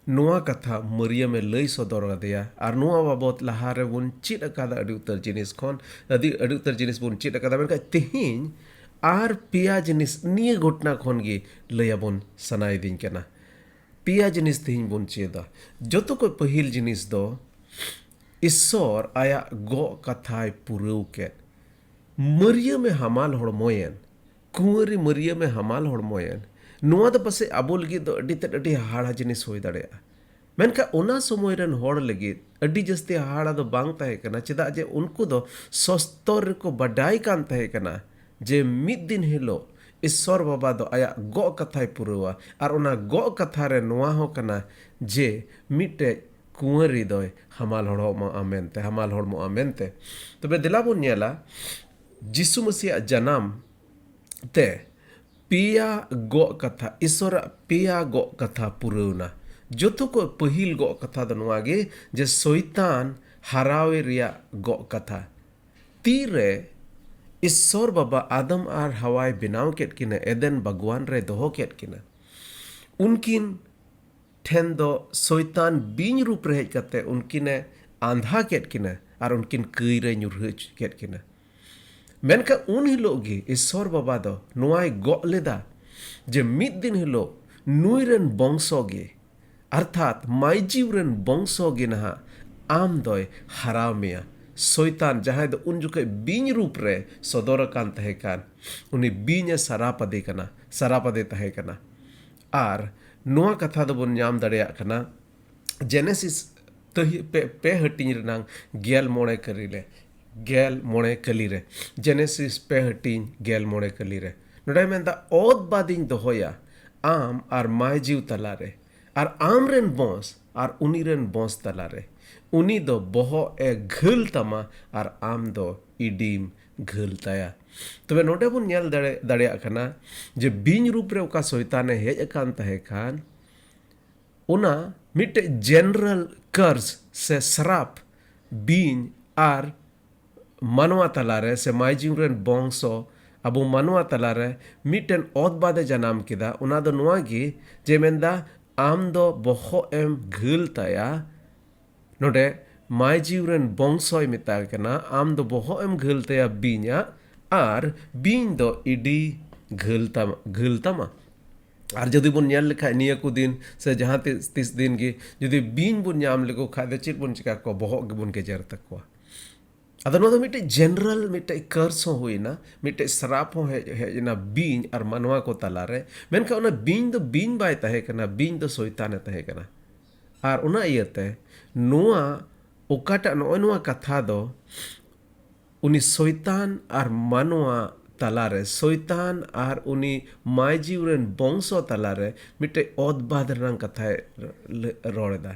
ᱱᱚᱣᱟ ᱠᱟᱛᱷᱟ ᱢᱟᱹᱨᱭᱟᱹᱢᱮ ᱞᱟᱹᱭ ᱥᱚᱫᱚᱨ ᱟᱫᱮᱭᱟ᱾ ᱟᱨ ᱱᱚᱣᱟ ᱵᱟᱵᱚᱛ ᱞᱟᱦᱟ ᱨᱮᱵᱚᱱ ᱪᱮᱫ ᱟᱠᱟᱫᱟ ᱟᱹᱰᱤ ᱩᱛᱟᱹᱨ ᱡᱤᱱᱤᱥ ᱠᱷᱚᱱ, ᱟᱹᱰᱤ, ᱟᱹᱰᱤ ᱩᱛᱟᱹᱨ ᱡᱤᱱᱤᱥ ᱵᱚᱱ ᱪᱮᱫ ᱟᱠᱟᱫᱟ᱾ ᱢᱮᱱᱠᱷᱟᱱ ᱛᱮᱦᱮᱧ ᱟᱨ ᱯᱮᱭᱟ ᱡᱤᱱᱤᱥ ᱱᱤᱭᱟᱹ ᱜᱷᱚᱴᱱᱟ ᱠᱷᱚᱱ ᱜᱮ ᱞᱟᱹᱭ ᱟᱵᱚᱱ ᱥᱟᱱᱟᱭᱮᱫᱤᱧ ᱠᱟᱱᱟ᱾ ᱯᱮᱭᱟ ᱡᱤᱱᱤᱥ ᱛᱮᱦᱮᱧ ᱵᱚᱱ ᱪᱮᱫᱟ᱾ ᱡᱚᱛᱚ ᱠᱷᱚᱱ ᱯᱟᱹᱦᱤᱞ ᱡᱤᱱᱤᱥ ᱫᱚ, ᱤᱥᱥᱚᱨ ᱟᱭᱟᱜ ᱜᱚᱜ ᱠᱟᱛᱷᱟᱭ ᱯᱩᱨᱟᱹᱣ ᱠᱮᱫ᱾ ᱢᱟᱹᱨᱭᱟᱹᱢᱮ ᱦᱟᱢᱟᱞ ᱦᱚᱲᱢᱚᱭᱮᱱ, ᱠᱩᱸᱣᱟᱹᱨᱤ ᱢᱟᱹᱨᱭᱟᱹᱢᱮ ᱦᱟᱢᱟᱞ ᱦᱚᱲᱢᱚᱭᱮᱱ᱾ ᱱᱚᱣᱟ ᱫᱚ ᱯᱟᱥᱮᱡ ᱟᱵᱚ ᱞᱟᱹᱜᱤᱫ ᱫᱚ ᱟᱹᱰᱤ ᱛᱮᱫ ᱟᱹᱰᱤ ᱦᱟᱦᱟᱲᱟ ᱡᱤᱱᱤᱥ ᱦᱩᱭ ᱫᱟᱲᱮᱭᱟᱜᱼᱟ᱾ ᱢᱮᱱᱠᱷᱟᱱ ᱚᱱᱟ ᱥᱚᱢᱚᱭ ᱨᱮᱱ ᱦᱚᱲ ᱞᱟᱹᱜᱤᱫ ᱟᱹᱰᱤ ᱡᱟᱹᱥᱛᱤ ᱦᱟᱦᱟᱲᱟ ᱫᱚ ᱵᱟᱝ ᱛᱟᱦᱮᱸ ᱠᱟᱱᱟ, ᱪᱮᱫᱟᱜ ᱡᱮ ᱩᱱᱠᱩ ᱫᱚ ᱥᱚᱥᱛᱚᱨ ᱨᱮᱠᱚ ᱵᱟᱰᱟᱭ ᱠᱟᱱ ᱛᱟᱦᱮᱸ ᱠᱟᱱᱟ ᱡᱮ ᱢᱤᱫ ᱫᱤᱱ ᱦᱤᱞᱳᱜ ᱤᱥᱥᱚᱨ ᱵᱟᱵᱟ ᱫᱚ ᱟᱭᱟᱜ ᱜᱚᱜ ᱠᱟᱛᱷᱟᱭ ᱯᱩᱨᱟᱹᱣᱟ᱾ ᱟᱨ ᱚᱱᱟ ᱜᱚᱜ ᱠᱟᱛᱷᱟ ᱨᱮ ᱱᱚᱣᱟ ᱦᱚᱸ ᱠᱟᱱᱟ ᱡᱮ ᱢᱤᱫᱴᱮᱡ ᱠᱩᱸᱣᱟᱹᱨᱤ ᱫᱚᱭ ᱦᱟᱢᱟᱞ ᱦᱚᱲᱢᱚᱜᱼᱟ ᱢᱮᱱᱛᱮ, ᱦᱟᱢᱟᱞ ᱦᱚᱲᱢᱚᱜᱼᱟ ᱢᱮᱱᱛᱮ᱾ ᱛᱚᱵᱮ ᱫᱮᱞᱟ ᱵᱚᱱ ᱧᱮᱞᱟ, ᱡᱤᱥᱩ ᱢᱟᱹᱥᱤᱭᱟᱜ ᱡᱟᱱᱟᱢ ᱛᱮ ᱯᱮᱭᱟ ᱜᱚᱜ ᱠᱟᱛᱷᱟ, ᱤᱥᱥᱚᱨᱟᱜ ᱯᱮᱭᱟ ᱜᱚᱜ ᱠᱟᱛᱷᱟ ᱯᱩᱨᱟᱹᱣᱱᱟ᱾ ᱡᱚᱛᱚ ᱠᱷᱚᱱ ᱯᱟᱹᱦᱤᱞ ᱜᱚᱜ ᱠᱟᱛᱷᱟ ᱫᱚ ᱱᱚᱣᱟ ᱜᱮ ᱡᱮ ᱥᱚᱭᱛᱟᱱ ᱦᱟᱨᱟᱣᱮ ᱨᱮᱭᱟᱜ ᱜᱚᱜ ᱠᱟᱛᱷᱟ᱾ ᱛᱤᱨᱮ ᱤᱥᱥᱚᱨ ᱵᱟᱵᱟ ᱟᱫᱟᱢ ᱟᱨ ᱦᱟᱣᱟᱭ ᱵᱮᱱᱟᱣ ᱠᱮᱫ ᱠᱤᱱᱟ, ᱮᱫᱮᱱ ᱵᱟᱜᱽᱣᱟᱱ ᱨᱮ ᱫᱚᱦᱚ ᱠᱮᱫ ᱠᱤᱱᱟ, ᱩᱱᱠᱤᱱ ᱴᱷᱮᱱ ᱫᱚ ᱥᱚᱭᱛᱟᱱ ᱵᱤᱧ ᱨᱩᱯ ᱨᱮ ᱦᱮᱡ ᱠᱟᱛᱮ ᱩᱱᱠᱤᱱᱮ ᱟᱸᱫᱷᱟ ᱠᱮᱫ ᱠᱤᱱᱟ ᱟᱨ ᱩᱱᱠᱤᱱ ᱠᱟᱹᱭ ᱨᱮ ᱧᱩᱨᱦᱟᱹ ᱦᱚᱪᱚ ᱠᱮᱫ ᱠᱤᱱᱟ᱾ ᱢᱮᱱᱠᱷᱟᱱ ᱩᱱ ᱦᱤᱞᱳᱜ ᱜᱮ ᱤᱥᱥᱚᱨ ᱵᱟᱵᱟ ᱫᱚ ᱱᱚᱣᱟᱭ ᱜᱚᱜ ᱞᱮᱫᱟ ᱡᱮ ᱢᱤᱫ ᱫᱤᱱ ᱦᱤᱞᱳᱜ ᱱᱩᱭ ᱨᱮᱱ ᱵᱚᱝᱥᱚ ᱜᱮ, ᱚᱨᱛᱷᱟᱛ ᱢᱟᱹᱭᱡᱤᱣ ᱨᱮᱱ ᱵᱚᱝᱥᱚ ᱜᱮ ᱱᱟᱦᱟᱜ ᱟᱢ ᱫᱚᱭ ᱦᱟᱨᱟᱣ ᱢᱮᱭᱟ᱾ ᱥᱚᱭᱛᱟᱱ, ᱡᱟᱦᱟᱸᱭ ᱫᱚ ᱩᱱ ᱡᱚᱠᱷᱮᱡ ᱵᱤᱧ ᱨᱩᱯ ᱨᱮ ᱥᱚᱫᱚᱨ ᱟᱠᱟᱱ ᱛᱟᱦᱮᱸ ᱠᱟᱱ, ᱩᱱᱤ ᱵᱤᱧ ᱮ ᱥᱟᱨᱟᱯᱟᱫᱮ ᱠᱟᱱᱟ, ᱥᱟᱨᱟᱯᱟᱫᱮ ᱛᱟᱦᱮᱸ ᱠᱟᱱᱟ᱾ ᱟᱨ ᱱᱚᱣᱟ ᱠᱟᱛᱷᱟ ᱫᱚᱵᱚᱱ ᱧᱟᱢ ᱫᱟᱲᱮᱭᱟᱜ ᱠᱟᱱᱟ ᱡᱮᱱᱮᱥᱤᱥ ᱛᱟᱹᱦᱤ-, ᱯᱮ, ᱯᱮ ᱦᱟᱹᱴᱤᱧ ᱨᱮᱱᱟᱝ ᱜᱮᱞ ᱢᱚᱬᱮ ᱠᱟᱹᱨᱤ ᱨᱮ, ᱜᱮᱞ ᱢᱚᱬᱮ ᱠᱟᱹᱞᱤ ᱨᱮ, ᱡᱮᱱᱮᱥᱤᱥ ᱯᱮ ᱦᱟᱹᱴᱤᱧ ᱜᱮᱞ ᱢᱚᱬᱮ ᱠᱟᱹᱞᱤ ᱨᱮ᱾ ᱱᱚᱰᱮ ᱢᱮᱱᱫᱟ, "ᱚᱛ ᱵᱟᱫᱤᱧ ᱫᱚᱦᱚᱭᱟ ᱟᱢ ᱟᱨ ᱢᱟᱹᱭᱡᱤᱣ ᱛᱟᱞᱟᱨᱮ, ᱟᱨ ᱟᱢ ᱨᱮᱱ ᱵᱚᱸᱥ ᱟᱨ ᱩᱱᱤ ᱨᱮᱱ ᱵᱚᱸᱥ ᱛᱟᱞᱟᱨᱮ᱾ ᱩᱱᱤ ᱫᱚ ᱵᱚᱦᱚᱜ ᱮ ᱜᱷᱟᱹᱞ ᱛᱟᱢᱟ ᱟᱨ ᱟᱢ ᱫᱚ ᱤᱰᱤᱢ ᱜᱷᱟᱹᱞ ᱛᱟᱭᱟ᱾" ᱛᱚᱵᱮ ᱱᱚᱰᱮ ᱵᱚᱱ ᱧᱮᱞ ᱫᱟᱲᱮ-, ᱫᱟᱲᱮᱭᱟᱜ ᱠᱟᱱᱟ ᱡᱮ ᱵᱤᱧ ᱨᱩᱯ ᱨᱮ ᱚᱠᱟ ᱥᱚᱭᱛᱟᱱᱮ ᱦᱮᱡ ᱟᱠᱟᱱ ᱛᱟᱦᱮᱸ ᱠᱷᱟᱱ, ᱚᱱᱟ ᱢᱤᱫᱴᱮᱡ general curse ᱥᱮ ᱥᱨᱟᱯ ᱵᱤᱧ ᱟᱨ ᱢᱟᱱᱣᱟ ᱛᱟᱞᱟᱨᱮ ᱥᱮ ᱢᱟᱭᱡᱤᱣ ᱨᱮᱱ ᱵᱚᱝᱥᱚ ᱟᱵᱚ ᱢᱟᱱᱣᱟ ᱛᱟᱞᱟᱨᱮ ᱢᱤᱫᱴᱮᱱ ᱚᱛ ᱵᱟᱫᱮ ᱡᱟᱱᱟᱢ ᱠᱮᱫᱟ᱾ ᱚᱱᱟ ᱫᱚ ᱱᱚᱣᱟ ᱜᱮ ᱡᱮ ᱢᱮᱱᱫᱟ, ᱟᱢ ᱫᱚ ᱵᱚᱦᱚᱜ ᱮᱢ ᱜᱷᱟᱹᱞ ᱛᱟᱭᱟ᱾ ᱱᱚᱰᱮ ᱢᱟᱭᱡᱤᱣ ᱨᱮᱱ ᱵᱚᱝᱥᱚᱭ ᱢᱮᱛᱟᱭ ᱠᱟᱱᱟ, ᱟᱢ ᱫᱚ ᱵᱚᱦᱚᱜ ᱮᱢ ᱜᱷᱟᱹᱞ ᱛᱟᱭᱟ ᱵᱤᱧᱟᱜ, ᱟᱨ ᱵᱤᱧ ᱫᱚ ᱤᱰᱤ ᱜᱷᱟᱹᱞ ᱛᱟᱢᱟ, ᱜᱷᱟᱹᱞ ᱛᱟᱢᱟ᱾ ᱟᱨ ᱡᱩᱫᱤ ᱵᱚᱱ ᱧᱮᱞ ᱞᱮᱠᱷᱟᱡ ᱱᱤᱭᱟᱹ ᱠᱚ ᱫᱤᱱ ᱥᱮ ᱡᱟᱦᱟᱸ ᱛᱤᱥ, ᱛᱤᱥ ᱫᱤᱱ ᱜᱮ ᱡᱩᱫᱤ ᱵᱤᱧ ᱵᱚᱱ ᱧᱟᱢ ᱞᱮᱠᱚ ᱠᱷᱟᱡ ᱫᱚ ᱪᱮᱫ ᱵᱚᱱ ᱪᱤᱠᱟ ᱠᱚᱣᱟ? ᱵᱚᱦᱚᱜ ᱜᱮᱵᱚᱱ ᱜᱮᱡᱮᱨ ᱛᱟᱠᱚᱣᱟ᱾ ᱟᱫᱚ ᱱᱚᱣᱟ ᱫᱚ ᱢᱤᱫᱴᱮᱡ general ᱢᱤᱫᱴᱮᱡ curse ᱦᱚᱸ ᱦᱩᱭᱱᱟ, ᱢᱤᱫᱴᱮᱡ ᱥᱨᱟᱯ ᱦᱚᱸ ᱦᱮᱡ, ᱦᱮᱡ ᱮᱱᱟ ᱵᱤᱧ ᱟᱨ ᱢᱟᱱᱣᱟ ᱠᱚ ᱛᱟᱞᱟᱨᱮ᱾ ᱢᱮᱱᱠᱷᱟᱱ ᱚᱱᱟ ᱵᱤᱧ ᱫᱚ ᱵᱤᱧ ᱵᱟᱭ ᱛᱟᱦᱮᱸ ᱠᱟᱱᱟ, ᱵᱤᱧ ᱫᱚ ᱥᱚᱭᱛᱟᱱᱮ ᱛᱟᱦᱮᱸ ᱠᱟᱱᱟ᱾ ᱟᱨ ᱚᱱᱟ ᱤᱭᱟᱹᱛᱮ ᱱᱚᱣᱟ ᱚᱠᱟᱴᱟᱜ, ᱱᱚᱜᱼᱚᱭ ᱱᱚᱣᱟ ᱠᱟᱛᱷᱟ ᱫᱚ ᱩᱱᱤ ᱥᱚᱭᱛᱟᱱ ᱟᱨ ᱢᱟᱱᱣᱟ ᱛᱟᱞᱟᱨᱮ, ᱥᱚᱭᱛᱟᱱ ᱟᱨ ᱩᱱᱤ ᱢᱟᱭᱡᱤᱣ ᱨᱮᱱ ᱵᱚᱝᱥᱚ ᱛᱟᱞᱟᱨᱮ ᱢᱤᱫᱴᱮᱡ ᱚᱛ ᱵᱟᱫ ᱨᱮᱱᱟᱜ ᱠᱟᱛᱷᱟᱭ ᱨᱚᱲ ᱮᱫᱟ᱾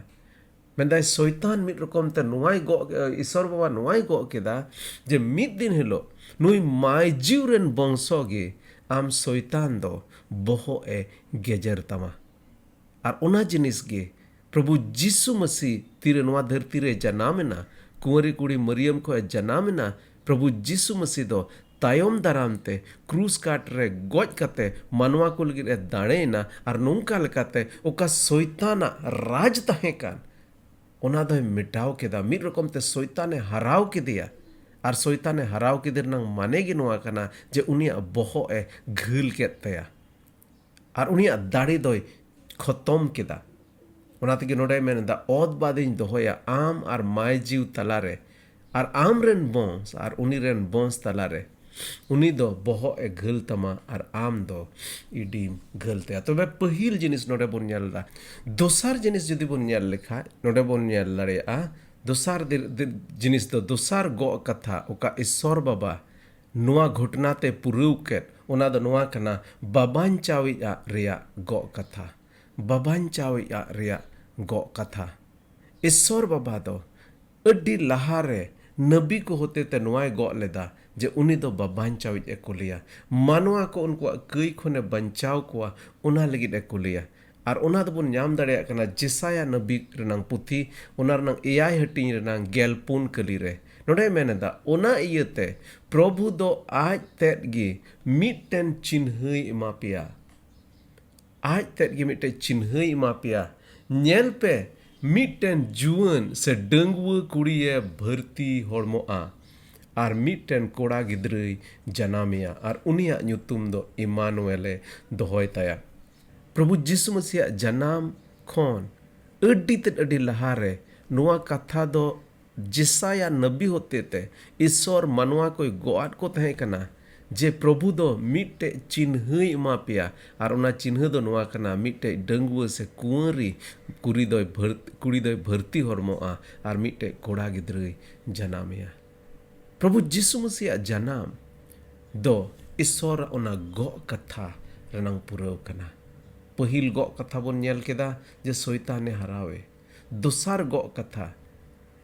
ᱢᱮᱱᱫᱟᱭ, ᱥᱚᱭᱛᱟᱱ ᱢᱤᱫ ᱨᱚᱠᱚᱢ ᱛᱮ ᱱᱚᱣᱟᱭ ᱜᱚᱜ, ᱤᱥᱚᱨ ᱵᱟᱵᱟ ᱱᱚᱣᱟᱭ ᱜᱚᱜ ᱠᱮᱫᱟ ᱡᱮ ᱢᱤᱫ ᱫᱤᱱ ᱦᱤᱞᱳᱜ ᱱᱩᱭ ᱢᱟᱭᱡᱤᱣ ᱨᱮᱱ ᱵᱚᱝᱥᱚ ᱜᱮ ᱟᱢ ᱥᱚᱭᱛᱟᱱ ᱫᱚ ᱵᱚᱦᱚᱜ ᱮ ᱜᱮᱡᱮᱨ ᱛᱟᱢᱟ᱾ ᱟᱨ ᱚᱱᱟ ᱡᱤᱱᱤᱥ ᱜᱮ ᱯᱨᱚᱵᱷᱩ ᱡᱤᱥᱩ ᱢᱟᱹᱥᱤ ᱛᱤᱨᱮ ᱱᱚᱣᱟ ᱫᱷᱟᱹᱨᱛᱤ ᱨᱮ ᱡᱟᱱᱟᱢ ᱮᱱᱟ, ᱠᱩᱸᱣᱟᱨᱤ ᱠᱩᱲᱤ ᱢᱟᱹᱨᱤᱭᱟᱢ ᱠᱷᱚᱱ ᱮ ᱡᱟᱱᱟᱢ ᱮᱱᱟ, ᱯᱨᱚᱵᱷᱩ ᱡᱤᱥᱩ ᱢᱟᱹᱥᱤ ᱫᱚ ᱛᱟᱭᱚᱢ ᱫᱟᱨᱟᱢ ᱛᱮ ᱠᱨᱩᱥ ᱠᱟᱴ ᱨᱮ ᱜᱚᱡ ᱠᱟᱛᱮ ᱢᱟᱱᱣᱟ ᱠᱚ ᱞᱟᱹᱜᱤᱫ ᱮ ᱫᱟᱲᱮᱭᱮᱱᱟ᱾ ᱟᱨ ᱱᱚᱝᱠᱟ ᱞᱮᱠᱟᱛᱮ ᱚᱠᱟ ᱥᱚᱭᱛᱟᱱᱟᱜ ᱨᱟᱡᱽ ᱛᱟᱦᱮᱸ ᱠᱟᱱ, ᱚᱱᱟ ᱫᱚᱭ ᱢᱮᱴᱟᱣ ᱠᱮᱫᱟ᱾ ᱢᱤᱫ ᱨᱚᱠᱚᱢ ᱛᱮ ᱥᱚᱭᱛᱟᱱᱮ ᱦᱟᱨᱟᱣ ᱠᱮᱫᱮᱭᱟ᱾ ᱟᱨ ᱥᱚᱭᱛᱟᱱᱮ ᱦᱟᱨᱟᱣ ᱠᱮᱫᱮ ᱨᱮᱱᱟᱜ ᱢᱟᱱᱮ ᱜᱮ ᱱᱚᱣᱟ ᱠᱟᱱᱟ ᱡᱮ ᱩᱱᱤᱭᱟᱜ ᱵᱚᱦᱚᱜ ᱮ ᱜᱷᱟᱹᱞ ᱠᱮᱫ ᱛᱟᱭᱟ᱾ ᱟᱨ ᱩᱱᱤᱭᱟᱜ ᱫᱟᱲᱮ ᱫᱚᱭ ᱠᱷᱚᱛᱚᱢ ᱠᱮᱫᱟ᱾ ᱚᱱᱟ ᱛᱮᱜᱮ ᱱᱚᱰᱮᱭ ᱢᱮᱱ ᱮᱫᱟ, ᱚᱛ ᱵᱟᱫᱤᱧ ᱫᱚᱦᱚᱭᱟ ᱟᱢ ᱟᱨ ᱢᱟᱭ ᱡᱤᱣ ᱛᱟᱞᱟᱨᱮ, ᱟᱨ ᱟᱢ ᱨᱮᱱ ᱵᱚᱝᱥ ᱟᱨ ᱩᱱᱤ ᱨᱮᱱ ᱵᱚᱝᱥ ᱛᱟᱞᱟᱨᱮ᱾ ᱩᱱᱤ ᱫᱚ ᱵᱚᱦᱚᱜ ᱮ ᱜᱷᱟᱹᱞ ᱛᱟᱢᱟ ᱟᱨ ᱟᱢ ᱫᱚ ᱤᱰᱤᱢ ᱜᱷᱟᱹᱞ ᱛᱟᱭᱟ᱾ ᱛᱚᱵᱮ ᱯᱟᱹᱦᱤᱞ ᱡᱤᱱᱤᱥ ᱱᱚᱰᱮ ᱵᱚᱱ ᱧᱮᱞ ᱮᱫᱟ᱾ ᱫᱚᱥᱟᱨ ᱡᱤᱱᱤᱥ ᱡᱩᱫᱤ ᱵᱚᱱ ᱧᱮᱞ ᱞᱮᱠᱷᱟᱡ, ᱱᱚᱰᱮ ᱵᱚᱱ ᱧᱮᱞ ᱫᱟᱲᱮᱭᱟᱜᱼᱟ, ᱫᱚᱥᱟᱨ ᱫᱤ-, ᱫᱤ-, ᱡᱤᱱᱤᱥ ᱫᱚ, ᱫᱚᱥᱟᱨ ᱜᱚᱜ ᱠᱟᱛᱷᱟ ᱚᱠᱟ ᱤᱥᱥᱚᱨ ᱵᱟᱵᱟ ᱱᱚᱣᱟ ᱜᱷᱚᱴᱱᱟ ᱛᱮ ᱯᱩᱨᱟᱹᱣ ᱠᱮᱫ, ᱚᱱᱟ ᱫᱚ ᱱᱚᱣᱟ ᱠᱟᱱᱟ, ᱵᱟᱵᱟᱧᱪᱟᱣᱤᱡ ᱟᱜ ᱨᱮᱭᱟᱜ ᱜᱚᱜ ᱠᱟᱛᱷᱟ᱾ ᱵᱟᱵᱟᱧᱪᱟᱣᱤᱡ ᱟᱜ ᱨᱮᱭᱟᱜ ᱜᱚᱜ ᱠᱟᱛᱷᱟ᱾ ᱤᱥᱥᱚᱨ ᱵᱟᱵᱟ ᱫᱚ ᱟᱹᱰᱤ ᱞᱟᱦᱟᱨᱮ ᱱᱟᱹᱵᱤ ᱠᱚ ᱦᱚᱛᱮᱛᱮ ᱱᱚᱣᱟᱭ ᱜᱚᱜ ᱞᱮᱫᱟ ᱡᱮ ᱩᱱᱤ ᱫᱚ ᱵᱟᱵᱟᱧᱪᱟᱣᱤᱡ ᱮ ᱠᱩᱞᱤᱭᱟ᱾ ᱢᱟᱱᱣᱟ ᱠᱚ ᱩᱱᱠᱩᱣᱟᱜ ᱠᱟᱹᱭ ᱠᱷᱚᱱᱮ ᱵᱟᱧᱪᱟᱣ ᱠᱚᱣᱟ, ᱚᱱᱟ ᱞᱟᱹᱜᱤᱫ ᱮ ᱠᱩᱞᱤᱭᱟ᱾ ᱟᱨ ᱚᱱᱟ ᱫᱚᱵᱚᱱ ᱧᱟᱢ ᱫᱟᱲᱮᱭᱟᱜ ᱠᱟᱱᱟ ᱡᱮᱥᱟᱭᱟ ᱱᱟᱵᱤ ᱨᱮᱱᱟᱝ ᱯᱩᱛᱷᱤ, ᱚᱱᱟ ᱨᱮᱱᱟᱝ ᱮᱭᱟᱭ ᱦᱟᱹᱴᱤᱧ ᱨᱮᱱᱟᱝ ᱜᱮᱞ ᱯᱩᱱ ᱠᱟᱹᱞᱤ ᱨᱮ᱾ ᱱᱚᱰᱮᱭ ᱢᱮᱱ ᱮᱫᱟ, ᱚᱱᱟ ᱤᱭᱟᱹᱛᱮ ᱯᱨᱚᱵᱷᱩ ᱫᱚ ᱟᱡ ᱛᱮᱫ ᱜᱮ ᱢᱤᱫᱴᱮᱱ ᱪᱤᱱᱦᱟᱹᱭ ᱮᱢᱟ ᱯᱮᱭᱟ᱾ ᱟᱡ ᱛᱮᱫ ᱜᱮ ᱢᱤᱫᱴᱮᱱ ᱪᱤᱱᱦᱟᱹᱭ ᱮᱢᱟ ᱯᱮᱭᱟ᱾ ᱧᱮᱞ ᱯᱮ, ᱢᱤᱫᱴᱮᱱ ᱡᱩᱣᱟᱹᱱ ᱥᱮ ᱰᱟᱺᱜᱩᱣᱟᱹ ᱠᱩᱲᱤᱭᱮ ᱵᱷᱟᱹᱨᱛᱤ ᱦᱚᱲᱢᱚᱜᱼᱟ, ᱟᱨ ᱢᱤᱫᱴᱮᱱ ᱠᱚᱲᱟ ᱜᱤᱫᱽᱨᱟᱹᱭ ᱡᱟᱱᱟᱢᱮᱭᱟ, ᱟᱨ ᱩᱱᱤᱭᱟᱜ ᱧᱩᱛᱩᱢ ᱫᱚ ᱤᱢᱟᱱᱩᱭᱮᱞᱮ ᱫᱚᱦᱚᱭ ᱛᱟᱭᱟ᱾ ᱯᱨᱚᱵᱷᱩ ᱡᱤᱥᱩ ᱢᱟᱹᱥᱤᱭᱟᱜ ᱡᱟᱱᱟᱢ ᱠᱷᱚᱱ ᱟᱹᱰᱤ ᱛᱮᱫ ᱟᱹᱰᱤ ᱞᱟᱦᱟᱨᱮ ᱱᱚᱣᱟ ᱠᱟᱛᱷᱟ ᱫᱚ ᱡᱮᱥᱟᱭᱟ ᱱᱟᱵᱤ ᱦᱚᱛᱮᱛᱮ ᱤᱥᱥᱚᱨ ᱢᱟᱱᱣᱟ ᱠᱚᱭ ᱜᱚᱜ ᱟᱫ ᱠᱚ ᱛᱟᱦᱮᱸ ᱠᱟᱱᱟ, ᱡᱮ ᱯᱨᱚᱵᱷᱩ ᱫᱚ ᱢᱤᱫᱴᱮᱡ ᱪᱤᱱᱦᱟᱹᱭ ᱮᱢᱟ ᱯᱮᱭᱟ, ᱟᱨ ᱚᱱᱟ ᱪᱤᱱᱦᱟᱹ ᱫᱚ ᱱᱚᱣᱟ ᱠᱟᱱᱟ, ᱢᱤᱫᱴᱮᱡ ᱰᱟᱺᱜᱩᱣᱟᱹ ᱥᱮ ᱠᱩᱸᱣᱟᱹᱨᱤ ᱠᱩᱲᱤ ᱫᱚᱭ ᱵᱷᱟᱹᱨ-, ᱠᱩᱲᱤ ᱫᱚᱭ ᱵᱷᱟᱹᱨᱛᱤ ᱦᱚᱲᱢᱚᱜᱼᱟ, ᱟᱨ ᱢᱤᱫᱴᱮᱡ ᱠᱚᱲᱟ ᱜᱤᱫᱽᱨᱟᱹᱭ ᱡᱟᱱᱟᱢᱮᱭᱟ᱾ ᱯᱨᱚᱵᱷᱩ ᱡᱤᱥᱩ ᱢᱟᱹᱥᱤᱭᱟᱜ ᱡᱟᱱᱟᱢ ᱫᱚ ᱤᱥᱥᱚᱨᱟᱜ ᱚᱱᱟ ᱜᱚᱜ ᱠᱟᱛᱷᱟ ᱨᱮᱱᱟᱝ ᱯᱩᱨᱟᱹᱣ ᱠᱟᱱᱟ᱾ ᱯᱟᱹᱦᱤᱞ ᱜᱚᱜ ᱠᱟᱛᱷᱟ ᱵᱚᱱ ᱧᱮᱞ ᱠᱮᱫᱟ ᱡᱮ ᱥᱚᱭᱛᱟᱱᱮ ᱦᱟᱨᱟᱣᱮ᱾ ᱫᱚᱥᱟᱨ ᱜᱚᱜ ᱠᱟᱛᱷᱟ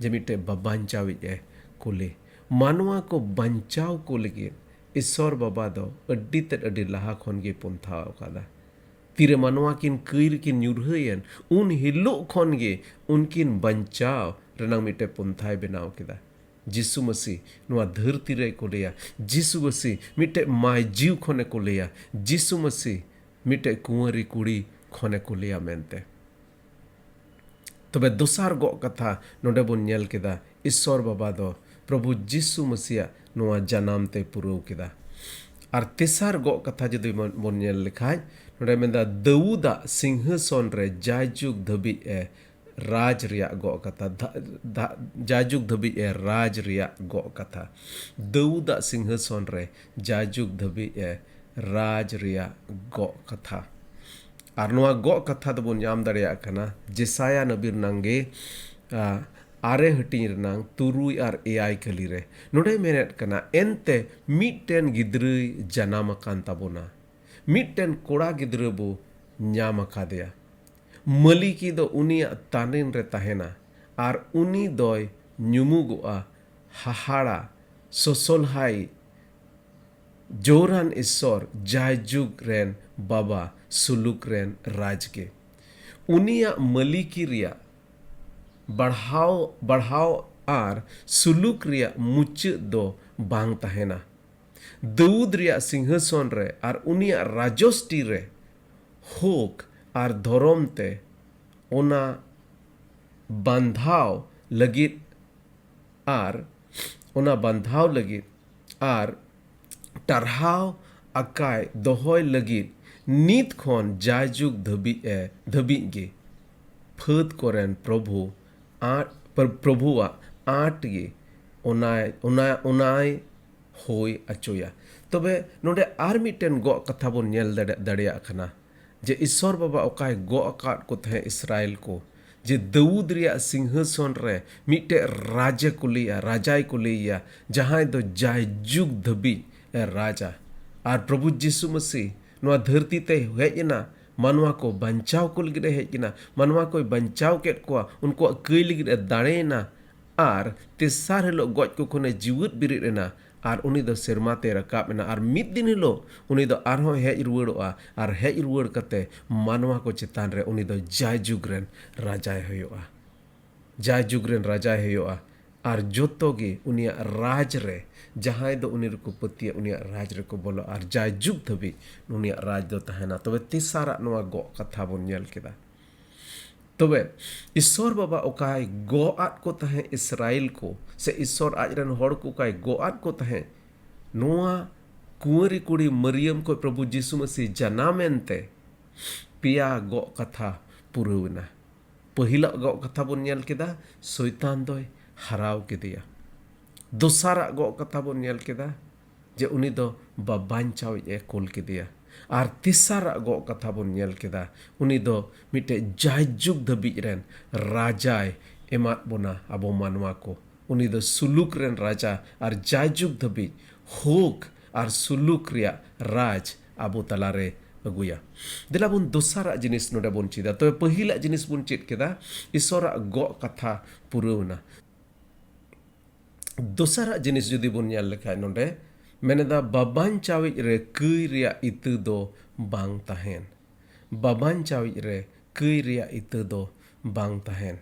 ᱡᱮ ᱢᱤᱫᱴᱮᱡ ᱵᱟᱵᱟᱧᱪᱟᱣᱤᱡ ᱮ ᱠᱩᱞᱮ᱾ ᱢᱟᱱᱣᱟ ᱠᱚ ᱵᱟᱧᱪᱟᱣ ᱠᱚ ᱞᱟᱹᱜᱤᱫ ᱤᱥᱥᱚᱨ ᱵᱟᱵᱟ ᱫᱚ ᱟᱹᱰᱤ ᱛᱮᱫ ᱟᱹᱰᱤ ᱞᱟᱦᱟ ᱠᱷᱚᱱ ᱜᱮ ᱯᱚᱱᱛᱷᱟ ᱟᱠᱟᱫᱟ᱾ ᱛᱤᱨᱮ ᱢᱟᱱᱣᱟ ᱠᱤᱱ ᱠᱟᱹᱭ ᱨᱮᱠᱤᱱ ᱧᱩᱨᱦᱟᱹᱭᱮᱱ, ᱩᱱ ᱦᱤᱞᱳᱜ ᱠᱷᱚᱱ ᱜᱮ ᱩᱱᱠᱤᱱ ᱵᱟᱧᱪᱟᱣ ᱨᱮᱱᱟᱝ ᱢᱤᱫᱴᱮᱡ ᱯᱚᱱᱛᱷᱟᱭ ᱵᱮᱱᱟᱣ ᱠᱮᱫᱟ᱾ ᱡᱤᱥᱩ ᱢᱟᱹᱥᱤ ᱱᱚᱣᱟ ᱫᱷᱟᱹᱨᱛᱤ ᱨᱮᱭ ᱠᱩᱞᱮᱭᱟ᱾ ᱡᱤᱥᱩ ᱢᱟᱹᱥᱤ ᱢᱤᱫᱴᱮᱡ ᱢᱟᱭ ᱡᱤᱣ ᱠᱷᱚᱱᱮ ᱠᱩᱞᱮᱭᱟ᱾ ᱡᱤᱥᱩ ᱢᱟᱹᱥᱤ ᱢᱤᱫᱴᱮᱡ ᱠᱩᱸᱣᱟᱹᱨᱤ ᱠᱩᱲᱤ ᱠᱷᱚᱱᱮ ᱠᱩᱞᱮᱭᱟ ᱢᱮᱱᱛᱮ᱾ ᱛᱚᱵᱮ ᱫᱚᱥᱟᱨ ᱜᱚᱜ ᱠᱟᱛᱷᱟ ᱱᱚᱰᱮ ᱵᱚᱱ ᱧᱮᱞ ᱠᱮᱫᱟ, ᱤᱥᱥᱚᱨ ᱵᱟᱵᱟ ᱫᱚ ᱯᱨᱚᱵᱷᱩ ᱡᱤᱥᱩ ᱢᱟᱹᱥᱤᱭᱟᱜ ᱱᱚᱣᱟ ᱡᱟᱱᱟᱢ ᱛᱮᱭ ᱯᱩᱨᱟᱹᱣ ᱠᱮᱫᱟ᱾ ᱟᱨ ᱛᱮᱥᱟᱨ ᱜᱚᱜ ᱠᱟᱛᱷᱟ ᱡᱩᱫᱤ ᱵᱚᱱ, ᱵᱚᱱ ᱧᱮᱞ ᱞᱮᱠᱷᱟᱡ, ᱱᱚᱰᱮ ᱢᱮᱱᱫᱟ, ᱫᱟᱹᱣᱩᱫᱟᱜ ᱥᱤᱝᱦᱟᱥᱚᱱ ᱨᱮ ᱡᱟᱭᱡᱩᱜᱽ ᱫᱷᱟᱹᱵᱤᱡ ᱮ ᱨᱟᱡᱽ ᱨᱮᱭᱟᱜ ᱜᱚᱜ ᱠᱟᱛᱷᱟ, ᱫᱷᱟ-, ᱫᱷᱟ-, ᱡᱟᱭᱡᱩᱜᱽ ᱫᱷᱟᱹᱵᱤᱡ ᱮ ᱨᱟᱡᱽ ᱨᱮᱭᱟᱜ ᱜᱚᱜ ᱠᱟᱛᱷᱟ᱾ ᱫᱟᱹᱣᱩᱫᱟᱜ ᱥᱤᱝᱦᱟᱥᱚᱱ ᱨᱮ ᱡᱟᱭᱡᱩᱜᱽ ᱫᱷᱟᱹᱵᱤᱡ ᱮ ᱨᱟᱡᱽ ᱨᱮᱭᱟᱜ ᱜᱚᱜ ᱠᱟᱛᱷᱟ᱾ ᱟᱨ ᱱᱚᱣᱟ ᱜᱚᱜ ᱠᱟᱛᱷᱟ ᱫᱚᱵᱚᱱ ᱧᱟᱢ ᱫᱟᱲᱮᱭᱟᱜ ᱠᱟᱱᱟ ᱡᱮᱥᱟᱭᱟ ᱱᱟᱵᱤ ᱨᱮᱱᱟᱝ ᱜᱮ, ᱟ, ᱟᱨᱮ ᱦᱟᱹᱴᱤᱧ ᱨᱮᱱᱟᱝ ᱛᱩᱨᱩᱭ ᱟᱨ ᱮᱭᱟᱭ ᱠᱟᱹᱞᱤ ᱨᱮ᱾ ᱱᱚᱰᱮᱭ ᱢᱮᱱᱮᱫ ᱠᱟᱱᱟ, ᱮᱱᱛᱮ ᱢᱤᱫᱴᱮᱱ ᱜᱤᱫᱽᱨᱟᱹᱭ ᱡᱟᱱᱟᱢ ᱟᱠᱟᱱ ᱛᱟᱵᱚᱱᱟ, ᱢᱤᱫᱴᱮᱱ ᱠᱚᱲᱟ ᱜᱤᱫᱽᱨᱟᱹ ᱵᱚ ᱧᱟᱢ ᱟᱠᱟᱫᱮᱭᱟ᱾ ᱢᱟᱹᱞᱤᱠᱤ ᱫᱚ ᱩᱱᱤᱭᱟᱜ ᱛᱟᱱᱮᱱ ᱨᱮ ᱛᱟᱦᱮᱱᱟ, ᱟᱨ ᱩᱱᱤ ᱫᱚᱭ ᱧᱩᱢᱩᱜᱚᱜᱼᱟ ᱦᱟᱦᱟᱲᱟ, ᱥᱚᱥᱚᱞᱦᱟᱭᱤᱡ, ᱡᱳᱨᱟᱱ ᱤᱥᱥᱚᱨ ᱡᱟᱭᱡᱩᱜᱽ ᱨᱮᱱ ᱵᱟᱵᱟ, ᱥᱩᱞᱩᱠ ᱨᱮᱱ ᱨᱟᱡᱽ ᱜᱮ᱾ ᱩᱱᱤᱭᱟᱜ ᱢᱟᱹᱞᱤᱠᱤ ᱨᱮᱭᱟᱜ ᱵᱟᱲᱦᱟᱣ, ᱵᱟᱲᱦᱟᱣ ᱟᱨ ᱥᱩᱞᱩᱠ ᱨᱮᱭᱟᱜ ᱢᱩᱪᱟᱹᱫ ᱫᱚ ᱵᱟᱝ ᱛᱟᱦᱮᱱᱟ᱾ ᱫᱟᱹᱣᱩᱫ ᱨᱮᱭᱟᱜ ᱥᱤᱝᱦᱟᱥᱚᱱ ᱨᱮ ᱟᱨ ᱩᱱᱤᱭᱟᱜ ᱨᱟᱡᱚᱥᱴᱤ ᱨᱮ ᱦᱳᱠ ᱟᱨ ᱫᱷᱚᱨᱚᱢ ᱛᱮ ᱚᱱᱟ ᱵᱟᱸᱫᱷᱟᱣ ᱞᱟᱹᱜᱤᱫ ᱟᱨ ᱚᱱᱟ ᱵᱟᱸᱫᱷᱟᱣ ᱞᱟᱹᱜᱤᱫ ᱟᱨ ᱴᱟᱨᱦᱟᱣ ᱟᱠᱟᱭ ᱫᱚᱦᱚᱭ ᱞᱟᱹᱜᱤᱫ ᱱᱤᱛ ᱠᱷᱚᱱ ᱡᱟᱭᱡᱩᱜᱽ ᱫᱷᱟᱹᱵᱤᱡ ᱮ, ᱫᱷᱟᱹᱵᱤᱡ ᱜᱮ ᱯᱷᱟᱹᱫ ᱠᱚᱨᱮᱱ ᱯᱨᱚᱵᱷᱩ ᱟᱸᱴ, ᱯᱨᱚ-, ᱯᱨᱚᱵᱷᱩᱣᱟᱜ ᱟᱸᱴ ᱜᱮ ᱚᱱᱟᱭ, ᱚᱱᱟ, ᱚᱱᱟᱭ ᱦᱩᱭ ᱚᱪᱚᱭᱟ᱾ ᱛᱚᱵᱮ ᱱᱚᱰᱮ ᱟᱨ ᱢᱤᱫᱴᱮᱱ ᱜᱚᱜ ᱠᱟᱛᱷᱟ ᱵᱚᱱ ᱧᱮᱞ ᱫᱟᱲᱮ-, ᱫᱟᱲᱮᱭᱟᱜ ᱠᱟᱱᱟ᱾ ᱡᱮ ᱤᱥᱥᱚᱨ ᱵᱟᱵᱟ ᱚᱠᱟᱭ ᱜᱚᱜ ᱟᱠᱟᱫ ᱠᱚ ᱛᱟᱦᱮᱸᱫ ᱤᱥᱨᱟᱭᱮᱞ ᱠᱚ, ᱡᱮ ᱫᱟᱹᱣᱩᱫ ᱨᱮᱭᱟᱜ ᱥᱤᱝᱦᱟᱥᱚᱱ ᱨᱮ ᱢᱤᱫᱴᱮᱡ ᱨᱟᱡᱽ ᱮ ᱠᱩᱞᱮᱭᱟ, ᱨᱟᱡᱟᱭ ᱠᱩᱞᱮᱭᱟ, ᱡᱟᱦᱟᱸᱭ ᱫᱚ ᱡᱟᱭᱡᱩᱜᱽ ᱫᱷᱟᱹᱵᱤᱡ ᱮ ᱨᱟᱡᱟ᱾ ᱟᱨ ᱯᱨᱚᱵᱷᱩ ᱡᱤᱥᱩ ᱢᱟᱹᱥᱤ ᱱᱚᱣᱟ ᱫᱷᱟᱹᱨᱛᱤ ᱛᱮᱭ ᱦᱮᱡ ᱮᱱᱟ, ᱢᱟᱱᱣᱟ ᱠᱚ ᱵᱟᱧᱪᱟᱣ ᱠᱚ ᱞᱟᱹᱜᱤᱫ ᱮ ᱦᱮᱡ ᱮᱱᱟ, ᱢᱟᱱᱣᱟ ᱠᱚᱭ ᱵᱟᱧᱪᱟᱣ ᱠᱮᱫ ᱠᱚᱣᱟ, ᱩᱱᱠᱩᱣᱟᱜ ᱠᱟᱹᱭ ᱞᱟᱹᱜᱤᱫ ᱮ ᱫᱟᱲᱮᱭᱮᱱᱟ᱾ ᱟᱨ ᱛᱮᱥᱟᱨ ᱦᱤᱞᱳᱜ ᱜᱚᱡ ᱠᱚ ᱠᱷᱚᱱᱮ ᱡᱤᱣᱮᱫ ᱵᱮᱨᱮᱫ ᱮᱱᱟ, ᱟᱨ ᱩᱱᱤ ᱫᱚ ᱥᱮᱨᱢᱟ ᱛᱮᱭ ᱨᱟᱠᱟᱵ ᱮᱱᱟ, ᱟᱨ ᱢᱤᱫ ᱫᱤᱱ ᱦᱤᱞᱳᱜ ᱩᱱᱤ ᱫᱚ ᱟᱨᱦᱚᱸ ᱦᱮᱡ ᱨᱩᱣᱟᱹᱲᱚᱜᱼᱟ, ᱟᱨ ᱦᱮᱡ ᱨᱩᱣᱟᱹᱲ ᱠᱟᱛᱮ ᱢᱟᱱᱣᱟ ᱠᱚ ᱪᱮᱛᱟᱱ ᱨᱮ ᱩᱱᱤ ᱫᱚ ᱡᱟᱭᱡᱩᱜᱽ ᱨᱮᱱ ᱨᱟᱡᱟᱭ ᱦᱩᱭᱩᱜᱼᱟ᱾ ᱡᱟᱭᱡᱩᱜᱽ ᱨᱮᱱ ᱨᱟᱡᱟᱭ ᱦᱩᱭᱩᱜᱼᱟ, ᱟᱨ ᱡᱚᱛᱚ ᱜᱮ ᱩᱱᱤᱭᱟᱜ ᱨᱟᱡᱽ ᱨᱮ, ᱡᱟᱦᱟᱸᱭ ᱫᱚ ᱩᱱᱤ ᱨᱮᱠᱚ ᱯᱟᱹᱛᱭᱟᱹᱜ, ᱩᱱᱤᱭᱟᱜ ᱨᱟᱡᱽ ᱨᱮᱠᱚ ᱵᱚᱞᱚᱜᱼᱟ, ᱟᱨ ᱡᱟᱭᱡᱩᱜᱽ ᱫᱷᱟᱹᱵᱤᱡ ᱩᱱᱤᱭᱟᱜ ᱨᱟᱡᱽ ᱫᱚ ᱛᱟᱦᱮᱱᱟ᱾ ᱛᱚᱵᱮ ᱛᱮᱥᱟᱨᱟᱜ ᱱᱚᱣᱟ ᱜᱚᱜ ᱠᱟᱛᱷᱟ ᱵᱚᱱ ᱧᱮᱞ ᱠᱮᱫᱟ᱾ ᱛᱚᱵᱮ ᱤᱥᱥᱚᱨ ᱵᱟᱵᱟ ᱚᱠᱟᱭ ᱜᱚᱜ ᱟᱫ ᱠᱚ ᱛᱟᱦᱮᱸᱫ ᱤᱥᱨᱟᱭᱮᱞ ᱠᱚ, ᱥᱮ ᱤᱥᱥᱚᱨ ᱟᱡ ᱨᱮᱱ ᱦᱚᱲ ᱠᱚ ᱚᱠᱟᱭ ᱜᱚᱜ ᱟᱫ ᱠᱚ ᱛᱟᱦᱮᱸᱫ, ᱱᱚᱣᱟ ᱠᱩᱸᱣᱟᱨᱤ ᱠᱩᱲᱤ ᱢᱟᱹᱨᱤᱭᱟᱹᱢ ᱠᱷᱚᱱ ᱯᱨᱚᱵᱷᱩ ᱡᱤᱥᱩ ᱢᱟᱹᱥᱤ ᱡᱟᱱᱟᱢ ᱮᱱᱛᱮ ᱯᱮᱭᱟ ᱜᱚᱜ ᱠᱟᱛᱷᱟ ᱯᱩᱨᱟᱹᱣ ᱮᱱᱟ᱾ ᱯᱟᱹᱦᱤᱞᱟᱜ ᱜᱚᱜ ᱠᱟᱛᱷᱟ ᱵᱚᱱ ᱧᱮᱞ ᱠᱮᱫᱟ, ᱥᱚᱭᱛᱟᱱ ᱫᱚᱭ ᱦᱟᱨᱟᱣ ᱠᱮᱫᱮᱭᱟ᱾ ᱫᱚᱥᱟᱨᱟᱜ ᱜᱚᱜ ᱠᱟᱛᱷᱟ ᱵᱚᱱ ᱧᱮᱞ ᱠᱮᱫᱟ, ᱡᱮ ᱩᱱᱤ ᱫᱚ ᱵᱟᱵᱟᱧᱪᱟᱣᱤᱡ ᱮ ᱠᱩᱞ ᱠᱮᱫᱮᱭᱟ᱾ ᱟᱨ ᱛᱮᱥᱟᱨᱟᱜ ᱜᱚᱜ ᱠᱟᱛᱷᱟ ᱵᱚᱱ ᱧᱮᱞ ᱠᱮᱫᱟ, ᱩᱱᱤ ᱫᱚ ᱢᱤᱫᱴᱮᱡ ᱡᱟᱭᱡᱩᱜᱽ ᱫᱷᱟᱹᱵᱤᱡ ᱨᱮᱱ ᱨᱟᱡᱟᱭ ᱮᱢᱟᱫ ᱵᱚᱱᱟ ᱟᱵᱚ ᱢᱟᱱᱣᱟ ᱠᱚ᱾ ᱩᱱᱤ ᱫᱚ ᱥᱩᱞᱩᱠ ᱨᱮᱱ ᱨᱟᱡᱟ ᱟᱨ ᱡᱟᱭᱡᱩᱜᱽ ᱫᱷᱟᱹᱵᱤᱡ ᱦᱳᱠ ᱟᱨ ᱥᱩᱞᱩᱠ ᱨᱮᱭᱟᱜ ᱨᱟᱡᱽ ᱟᱵᱚ ᱛᱟᱞᱟᱨᱮ ᱟᱹᱜᱩᱭᱟ᱾ ᱫᱮᱞᱟ ᱵᱚᱱ ᱫᱚᱥᱟᱨᱟᱜ ᱡᱤᱱᱤᱥ ᱱᱚᱰᱮ ᱵᱚᱱ ᱪᱮᱫᱟ᱾ ᱛᱚᱵᱮ ᱯᱟᱹᱦᱤᱞᱟᱜ ᱡᱤᱱᱤᱥ ᱵᱚᱱ ᱪᱮᱫ ᱠᱮᱫᱟ, ᱤᱥᱚᱨᱟᱜ ᱜᱚᱜ ᱠᱟᱛᱷᱟ ᱯᱩᱨᱟᱹᱣ ᱮᱱᱟ᱾ ᱫᱚᱥᱟᱨᱟᱜ ᱡᱤᱱᱤᱥ ᱡᱩᱫᱤ ᱵᱚᱱ ᱧᱮᱞ ᱞᱮᱠᱷᱟᱡ ᱱᱚᱰᱮ, ᱢᱮᱱᱮᱫᱟ, ᱵᱟᱵᱟᱧᱪᱟᱣᱤᱡ ᱨᱮ ᱠᱟᱹᱭ ᱨᱮᱭᱟᱜ ᱤᱛᱟᱹ ᱫᱚ ᱵᱟᱝ ᱛᱟᱦᱮᱱ᱾ ᱵᱟᱵᱟᱧᱪᱟᱣᱤᱡ ᱨᱮ ᱠᱟᱹᱭ ᱨᱮᱭᱟᱜ ᱤᱛᱟᱹ ᱫᱚ ᱵᱟᱝ ᱛᱟᱦᱮᱱ᱾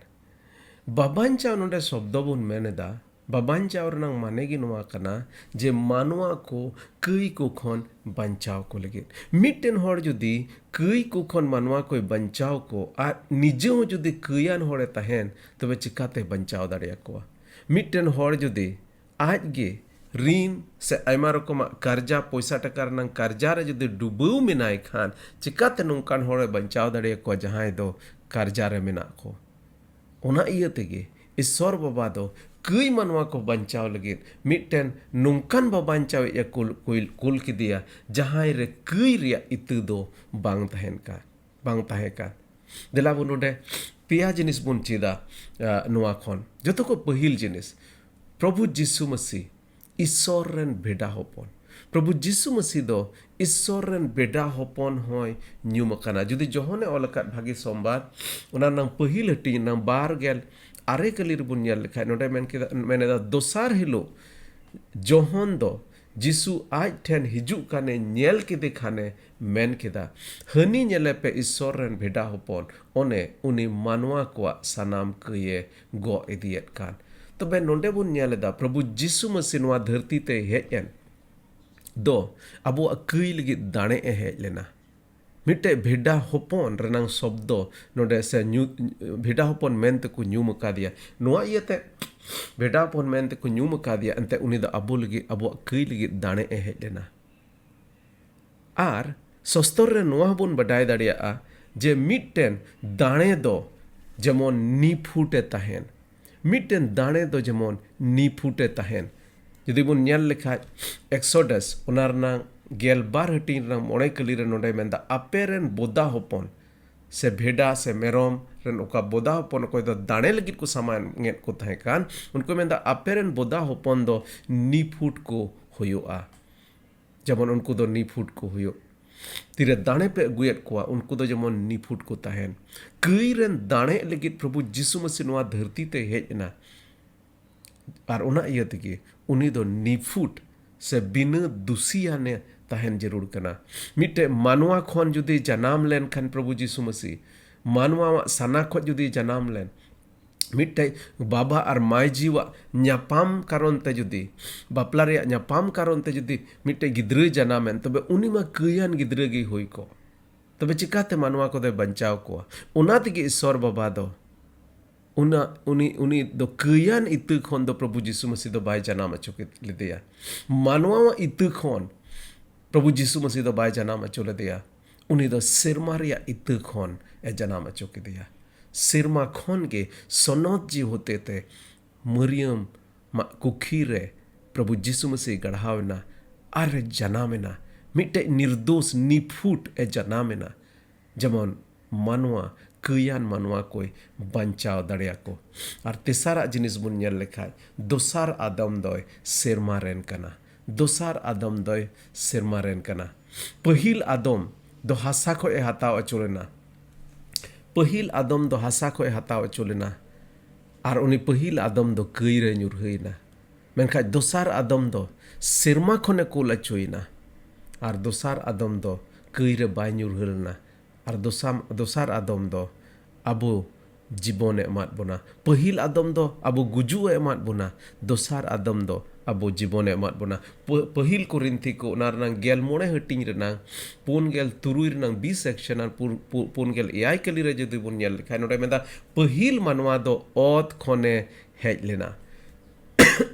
ᱵᱟᱵᱟᱧᱪᱟᱣ ᱱᱚᱰᱮ ᱥᱚᱵᱫᱚ ᱵᱚᱱ ᱢᱮᱱ ᱮᱫᱟ, ᱵᱟᱵᱟᱧᱪᱟᱣ ᱨᱮᱱᱟᱜ ᱢᱟᱱᱮ ᱜᱮ ᱱᱚᱣᱟ ᱠᱟᱱᱟ ᱡᱮ ᱢᱟᱱᱣᱟ ᱠᱚ ᱠᱟᱹᱭ ᱠᱚ ᱠᱷᱚᱱ ᱵᱟᱧᱪᱟᱣ ᱠᱚ ᱞᱟᱹᱜᱤᱫ᱾ ᱢᱤᱫᱴᱮᱱ ᱦᱚᱲ ᱡᱩᱫᱤ ᱠᱟᱹᱭ ᱠᱚ ᱠᱷᱚᱱ ᱢᱟᱱᱣᱟ ᱠᱚᱭ ᱵᱟᱧᱪᱟᱣ ᱠᱚ ᱟᱨ ᱱᱤᱡᱮ ᱦᱚᱸ ᱡᱩᱫᱤ ᱠᱟᱹᱭᱟᱱ ᱦᱚᱲᱮ ᱛᱟᱦᱮᱱ, ᱛᱚᱵᱮ ᱪᱤᱠᱟᱛᱮ ᱵᱟᱧᱪᱟᱣ ᱫᱟᱲᱮᱭᱟᱠᱚᱣᱟ? ᱢᱤᱫᱴᱮᱱ ᱦᱚᱲ ᱡᱩᱫᱤ ᱟᱡ ᱜᱮ ᱨᱤᱱ ᱥᱮ ᱟᱭᱢᱟ ᱨᱚᱠᱚᱢᱟᱜ ᱠᱟᱨᱡᱟ, ᱯᱚᱭᱥᱟ ᱴᱟᱠᱟ ᱨᱮᱱᱟᱜ ᱠᱟᱨᱡᱟ ᱨᱮ ᱡᱩᱫᱤ ᱰᱩᱵᱟᱹᱣ ᱢᱮᱱᱟᱭ ᱠᱷᱟᱱ, ᱪᱤᱠᱟᱛᱮ ᱱᱚᱝᱠᱟᱱ ᱦᱚᱲᱮ ᱵᱟᱧᱪᱟᱣ ᱫᱟᱲᱮᱭᱟᱠᱚᱣᱟ ᱡᱟᱦᱟᱸᱭ ᱫᱚ ᱠᱟᱨᱡᱟ ᱨᱮ ᱢᱮᱱᱟᱜ ᱠᱚ? ᱚᱱᱟ ᱤᱭᱟᱹ ᱛᱮᱜᱮ ᱤᱥᱥᱚᱨ ᱵᱟᱵᱟ ᱫᱚ ᱠᱟᱹᱭ ᱢᱟᱱᱣᱟ ᱠᱚ ᱵᱟᱧᱪᱟᱣ ᱞᱟᱹᱜᱤᱫ ᱢᱤᱫᱴᱮᱱ ᱱᱚᱝᱠᱟᱱ ᱵᱟᱵᱟᱧᱪᱟᱣᱤᱡ ᱮ ᱠᱩᱞ, ᱠᱩᱞ, ᱠᱩᱞ ᱠᱮᱫᱮᱭᱟ, ᱡᱟᱦᱟᱸᱭ ᱨᱮ ᱠᱟᱹᱭ ᱨᱮᱭᱟᱜ ᱤᱛᱟᱹ ᱫᱚ ᱵᱟᱝ ᱛᱟᱦᱮᱱ ᱠᱟᱱ, ᱵᱟᱝ ᱛᱟᱦᱮᱸ ᱠᱟᱱ᱾ ᱫᱮᱞᱟ ᱵᱚᱱ ᱱᱚᱰᱮ ᱯᱮᱭᱟ ᱡᱤᱱᱤᱥ ᱵᱚᱱ ᱪᱮᱫᱟ, ᱟ, ᱱᱚᱣᱟ ᱠᱷᱚᱱ᱾ ᱡᱚᱛᱚ ᱠᱷᱚᱱ ᱯᱟᱹᱦᱤᱞ ᱡᱤᱱᱤᱥ, ᱯᱨᱚᱵᱷᱩ ᱡᱤᱥᱩ ᱢᱟᱹᱥᱤ ᱤᱥᱥᱚᱨ ᱨᱮᱱ ᱵᱷᱮᱰᱟ ᱦᱚᱯᱚᱱ᱾ ᱯᱨᱚᱵᱷᱩ ᱡᱤᱥᱩ ᱢᱟᱹᱥᱤ ᱫᱚ ᱤᱥᱥᱚᱨ ᱨᱮᱱ ᱵᱷᱮᱰᱟ ᱦᱚᱯᱚᱱ ᱦᱚᱸᱭ ᱧᱩᱢ ᱟᱠᱟᱱᱟ᱾ ᱡᱩᱫᱤ ᱡᱚᱦᱚᱱᱮ ᱚᱞ ᱟᱠᱟᱫ ᱵᱷᱟᱹᱜᱤ ᱥᱳᱢᱵᱟᱨ, ᱚᱱᱟ ᱨᱮᱱᱟᱜ ᱯᱟᱹᱦᱤᱞ ᱦᱟᱹᱴᱤᱧ ᱨᱮᱱᱟᱜ ᱵᱟᱨ ᱜᱮᱞ ᱟᱨᱮ ᱠᱟᱹᱞᱤ ᱨᱮᱵᱚᱱ ᱧᱮᱞ ᱞᱮᱠᱷᱟᱱ, ᱱᱚᱰᱮ ᱢᱮᱱ ᱠᱮᱫᱟ, ᱢᱮᱱ ᱮᱫᱟ, ᱫᱚᱥᱟᱨ ᱦᱤᱞᱳᱜ ᱡᱚᱦᱚᱱ ᱫᱚ ᱡᱤᱥᱩ ᱟᱡ ᱴᱷᱮᱱ ᱦᱤᱡᱩᱜ ᱠᱟᱱᱮ ᱧᱮᱞ ᱠᱮᱫᱮ ᱠᱷᱟᱱᱮ ᱢᱮᱱ ᱠᱮᱫᱟ, "ᱦᱟᱹᱱᱤ ᱧᱮᱞᱮ ᱯᱮ, ᱤᱥᱥᱚᱨ ᱨᱮᱱ ᱵᱷᱮᱰᱟ ᱦᱚᱯᱚᱱ, ᱚᱱᱮ ᱩᱱᱤ ᱢᱟᱱᱣᱟ ᱠᱚᱣᱟᱜ ᱥᱟᱱᱟᱢ ᱠᱟᱹᱭᱮ ᱜᱚᱜ ᱤᱫᱤᱭᱮᱫ ᱠᱟᱱ᱾" ᱛᱚᱵᱮ ᱱᱚᱰᱮ ᱵᱚᱱ ᱧᱮᱞ ᱮᱫᱟ, ᱯᱨᱚᱵᱷᱩ ᱡᱤᱥᱩ ᱢᱟᱹᱥᱤ ᱱᱚᱣᱟ ᱫᱷᱟᱹᱨᱛᱤ ᱛᱮᱭ ᱦᱮᱡ ᱮᱱ ᱫᱚ ᱟᱵᱚᱣᱟᱜ ᱠᱟᱹᱭ ᱞᱟᱹᱜᱤᱫ ᱫᱟᱲᱮ ᱮ ᱦᱮᱡ ᱞᱮᱱᱟ᱾ ᱢᱤᱫᱴᱮᱡ ᱵᱷᱮᱰᱟ ᱦᱚᱯᱚᱱ ᱨᱮᱱᱟᱝ ᱥᱚᱵᱫᱚ ᱱᱚᱰᱮ ᱥᱮ ᱧᱩ-, ᱵᱷᱮᱰᱟ ᱦᱚᱯᱚᱱ ᱢᱮᱱ ᱛᱮᱠᱚ ᱧᱩᱢ ᱟᱠᱟᱫᱮᱭᱟ᱾ ᱱᱚᱣᱟ ᱤᱭᱟᱹᱛᱮ ᱵᱷᱮᱰᱟ ᱦᱚᱯᱚᱱ ᱢᱮᱱ ᱛᱮᱠᱚ ᱧᱩᱢ ᱟᱠᱟᱫᱮᱭᱟ, ᱮᱱᱛᱮ ᱩᱱᱤ ᱫᱚ ᱟᱵᱚ ᱞᱟᱹᱜᱤᱫ, ᱟᱵᱚᱣᱟᱜ ᱠᱟᱹᱭ ᱞᱟᱹᱜᱤᱫ ᱫᱟᱲᱮ ᱮ ᱦᱮᱡ ᱞᱮᱱᱟ᱾ ᱟᱨ ᱥᱚᱥᱛᱚᱨ ᱨᱮ ᱱᱚᱣᱟ ᱦᱚᱸᱵᱚᱱ ᱵᱟᱰᱟᱭ ᱫᱟᱲᱮᱭᱟᱜᱼᱟ ᱡᱮ ᱢᱤᱫᱴᱮᱱ ᱫᱟᱲᱮ ᱫᱚ ᱡᱮᱢᱚᱱ ᱱᱤᱯᱷᱩᱴ ᱮ ᱛᱟᱦᱮᱱ, ᱢᱤᱫᱴᱮᱱ ᱫᱟᱲᱮ ᱫᱚ ᱡᱮᱢᱚᱱ ᱱᱤᱯᱷᱩᱴ ᱮ ᱛᱟᱦᱮᱱ᱾ ᱡᱩᱫᱤ ᱵᱚᱱ ᱧᱮᱞ ᱞᱮᱠᱷᱟᱡ, ᱮᱠᱥᱚᱰᱟᱥ ᱚᱱᱟ ᱨᱮᱱᱟᱝ ᱜᱮᱞ ᱵᱟᱨ ᱦᱟᱹᱴᱤᱧ ᱨᱮᱱᱟᱝ ᱢᱚᱬᱮ ᱠᱟᱹᱞᱤ ᱨᱮ ᱱᱚᱰᱮ ᱢᱮᱱᱫᱟ, ᱟᱯᱮ ᱨᱮᱱ ᱵᱚᱫᱟ ᱦᱚᱯᱚᱱ ᱥᱮ ᱵᱷᱮᱰᱟ ᱥᱮ ᱢᱮᱨᱚᱢ ᱨᱮᱱ ᱚᱠᱟ ᱵᱚᱫᱟ ᱦᱚᱯᱚᱱ, ᱚᱠᱚᱭ ᱫᱚ ᱫᱟᱲᱮ ᱞᱟᱹᱜᱤᱫ ᱠᱚ ᱥᱟᱢᱟᱝ ᱮᱫ ᱠᱚ ᱛᱟᱦᱮᱸ ᱠᱟᱱ, ᱩᱱᱠᱩ ᱢᱮᱱᱫᱟ, ᱟᱯᱮ ᱨᱮᱱ ᱵᱚᱫᱟ ᱦᱚᱯᱚᱱ ᱫᱚ ᱱᱤᱯᱷᱩᱴ ᱠᱚ ᱦᱩᱭᱩᱜᱼᱟ᱾ ᱡᱮᱢᱚᱱ ᱩᱱᱠᱩ ᱫᱚ ᱱᱤᱯᱷᱩᱴ ᱠᱚ ᱦᱩᱭᱩᱜ᱾ ᱛᱤᱨᱮ ᱫᱟᱲᱮ ᱯᱮ ᱟᱹᱜᱩᱭᱮᱫ ᱠᱚᱣᱟ, ᱩᱱᱠᱩ ᱫᱚ ᱡᱮᱢᱚᱱ ᱱᱤᱯᱷᱩᱴ ᱠᱚ ᱛᱟᱦᱮᱱ᱾ ᱠᱟᱹᱭ ᱨᱮᱱ ᱫᱟᱲᱮ ᱞᱟᱹᱜᱤᱫ ᱯᱨᱚᱵᱷᱩ ᱡᱤᱥᱩ ᱢᱟᱹᱥᱤ ᱱᱚᱣᱟ ᱫᱷᱟᱹᱨᱛᱤ ᱛᱮᱭ ᱦᱮᱡ ᱮᱱᱟ᱾ ᱟᱨ ᱚᱱᱟ ᱤᱭᱟᱹ ᱛᱮᱜᱮ ᱩᱱᱤ ᱫᱚ ᱱᱤᱯᱷᱩᱴ ᱥᱮ ᱵᱤᱱᱟᱹ ᱫᱩᱥᱤᱭᱟᱱᱮ ᱛᱟᱦᱮᱱ ᱡᱟᱹᱨᱩᱲ ᱠᱟᱱᱟ᱾ ᱢᱤᱫᱴᱮᱡ ᱢᱟᱱᱣᱟ ᱠᱷᱚᱱ ᱡᱩᱫᱤ ᱡᱟᱱᱟᱢ ᱞᱮᱱᱠᱷᱟᱱ ᱯᱨᱚᱵᱷᱩ ᱡᱤᱥᱩ ᱢᱟᱹᱥᱤ, ᱢᱟᱱᱣᱟᱣᱟᱜ ᱥᱟᱱᱟ ᱠᱷᱚᱱ ᱡᱩᱫᱤ ᱡᱟᱱᱟᱢ ᱞᱮᱱ, ᱢᱤᱫᱴᱮᱡ ᱵᱟᱵᱟ ᱟᱨ ᱢᱟᱭ ᱡᱤᱣᱟᱜ ᱧᱟᱯᱟᱢ ᱠᱟᱨᱚᱱ ᱛᱮ ᱡᱩᱫᱤ, ᱵᱟᱯᱞᱟ ᱨᱮᱭᱟᱜ ᱧᱟᱯᱟᱢ ᱠᱟᱨᱚᱱ ᱛᱮ ᱡᱩᱫᱤ ᱢᱤᱫᱴᱮᱡ ᱜᱤᱫᱽᱨᱟᱹᱭ ᱡᱟᱱᱟᱢᱮᱱ, ᱛᱚᱵᱮ ᱩᱱᱤ ᱢᱟ ᱠᱟᱹᱭᱟᱱ ᱜᱤᱫᱽᱨᱟᱹ ᱜᱮᱭ ᱦᱩᱭ ᱠᱚᱜ᱾ ᱛᱚᱵᱮ ᱪᱤᱠᱟᱛᱮ ᱢᱟᱱᱣᱟ ᱠᱚᱫᱚᱭ ᱵᱟᱧᱪᱟᱣ ᱠᱚᱣᱟ? ᱚᱱᱟ ᱛᱮᱜᱮ ᱤᱥᱚᱨ ᱵᱟᱵᱟ ᱫᱚ ᱚᱱᱟ, ᱩᱱᱤ, ᱩᱱᱤ ᱫᱚ ᱠᱟᱹᱭᱟᱱ ᱤᱛᱟᱹ ᱠᱷᱚᱱ ᱫᱚ ᱯᱨᱚᱵᱷᱩ ᱡᱤᱥᱩ ᱢᱟᱹᱥᱤ ᱫᱚ ᱵᱟᱭ ᱡᱟᱱᱟᱢ ᱦᱚᱪᱚ ᱠᱮᱫ ᱞᱮᱫᱮᱭᱟ᱾ ᱢᱟᱱᱣᱟᱣᱟᱜ ᱤᱛᱟᱹ ᱠᱷᱚᱱ ᱯᱨᱚᱵᱷᱩ ᱡᱤᱥᱩ ᱢᱟᱹᱥᱤ ᱫᱚ ᱵᱟᱭ ᱡᱟᱱᱟᱢ ᱦᱚᱪᱚ ᱞᱮᱫᱮᱭᱟ᱾ ᱩᱱᱤ ᱫᱚ ᱥᱮᱨᱢᱟ ᱨᱮᱭᱟᱜ ᱤᱛᱟᱹ ᱠᱷᱚᱱ ᱮ ᱡᱟᱱᱟᱢ ᱦᱚᱪᱚ ᱠᱮᱫᱮᱭᱟ᱾ ᱥᱮᱨᱢᱟ ᱠᱷᱚᱱ ᱜᱮ ᱥᱚᱱᱚᱛ ᱡᱤᱣ ᱦᱚᱛᱮᱛᱮ ᱢᱟᱹᱨᱤᱭᱟᱹᱢ ᱢᱟᱜ ᱠᱩᱠᱷᱤ ᱨᱮ ᱯᱨᱚᱵᱷᱩ ᱡᱤᱥᱩ ᱢᱟᱹᱥᱤ ᱜᱟᱲᱦᱟᱣ ᱮᱱᱟ ᱟᱨ ᱮ ᱡᱟᱱᱟᱢ ᱮᱱᱟ᱾ ᱢᱤᱫᱴᱮᱡ ᱱᱤᱨᱫᱳᱥ, ᱱᱤᱯᱷᱩᱴ ᱮ ᱡᱟᱱᱟᱢ ᱮᱱᱟ᱾ ᱡᱮᱢᱚᱱ ᱢᱟᱱᱣᱟ, ᱠᱟᱹᱭᱟᱱ ᱢᱟᱱᱣᱟ ᱠᱚᱭ ᱵᱟᱧᱪᱟᱣ ᱫᱟᱲᱮᱭᱟᱠᱚ᱾ ᱟᱨ ᱛᱮᱥᱟᱨᱟᱜ ᱡᱤᱱᱤᱥ ᱵᱚᱱ ᱧᱮᱞ ᱞᱮᱠᱷᱟᱡ, ᱫᱚᱥᱟᱨ ᱟᱫᱚᱢ ᱫᱚᱭ ᱥᱮᱨᱢᱟ ᱨᱮᱱ ᱠᱟᱱᱟ᱾ ᱫᱚᱥᱟᱨ ᱟᱫᱚᱢ ᱫᱚᱭ ᱥᱮᱨᱢᱟ ᱨᱮᱱ ᱠᱟᱱᱟ᱾ ᱯᱟᱹᱦᱤᱞ ᱟᱫᱚᱢ ᱫᱚ ᱦᱟᱥᱟ ᱠᱷᱚᱡ ᱮ ᱦᱟᱛᱟᱣ ᱦᱚᱪᱚ ᱞᱮᱱᱟ᱾ ᱯᱟᱹᱦᱤᱞ ᱟᱫᱚᱢ ᱫᱚ ᱦᱟᱥᱟ ᱠᱷᱚᱡ ᱮ ᱦᱟᱛᱟᱣ ᱦᱚᱪᱚ ᱞᱮᱱᱟ᱾ ᱟᱨ ᱩᱱᱤ ᱯᱟᱹᱦᱤᱞ ᱟᱫᱚᱢ ᱫᱚ ᱠᱟᱹᱭ ᱨᱮ ᱧᱩᱨᱦᱟᱹᱭᱮᱱᱟ᱾ ᱢᱮᱱᱠᱷᱟᱡ ᱫᱚᱥᱟᱨ ᱟᱫᱚᱢ ᱫᱚ ᱥᱮᱨᱢᱟ ᱠᱷᱚᱱᱮ ᱠᱩᱞ ᱦᱚᱪᱚᱭᱮᱱᱟ᱾ ᱟᱨ ᱫᱚᱥᱟᱨ ᱟᱫᱚᱢ ᱫᱚ ᱠᱟᱹᱭ ᱨᱮ ᱵᱟᱭ ᱧᱩᱨᱦᱟᱹ ᱞᱮᱱᱟ᱾ ᱟᱨ ᱫᱚᱥᱟᱢ-, ᱫᱚᱥᱟᱨ ᱟᱫᱚᱢ ᱫᱚ ᱟᱵᱚ ᱡᱤᱵᱚᱱᱮ ᱮᱢᱟᱫ ᱵᱚᱱᱟ᱾ ᱯᱟᱹᱦᱤᱞ ᱟᱫᱚᱢ ᱫᱚ ᱟᱵᱚ ᱜᱩᱡᱩᱜ ᱮ ᱮᱢᱟᱫ ᱵᱚᱱᱟ, ᱫᱚᱥᱟᱨ ᱟᱫᱚᱢ ᱫᱚ ᱟᱵᱚ ᱡᱤᱵᱚᱱᱮ ᱮᱢᱟᱫ ᱵᱚᱱᱟ᱾ ᱯᱟᱹ-, ᱯᱟᱹᱦᱤᱞ ᱠᱚᱨᱤᱱᱛᱷᱤ ᱠᱚ, ᱚᱱᱟ ᱨᱮᱱᱟᱝ ᱜᱮᱞ ᱢᱚᱬᱮ ᱦᱟᱹᱴᱤᱧ ᱨᱮᱱᱟᱝ ᱯᱩᱱ ᱜᱮᱞ ᱛᱩᱨᱩᱭ ᱨᱮᱱᱟᱝ ᱵᱤ ᱥᱮᱠᱥᱚᱱ ᱟᱨ ᱯᱩ-, ᱯᱩ-, ᱯᱩᱱ ᱜᱮᱞ ᱮᱭᱟᱭ ᱠᱟᱹᱞᱤ ᱨᱮ ᱡᱩᱫᱤ ᱵᱚᱱ ᱧᱮᱞ ᱞᱮᱠᱷᱟᱱ, ᱱᱚᱰᱮ ᱢᱮᱱᱫᱟ, ᱯᱟᱹᱦᱤᱞ ᱢᱟᱱᱣᱟ ᱫᱚ ᱚᱛ ᱠᱷᱚᱱᱮ ᱦᱮᱡ ᱞᱮᱱᱟ᱾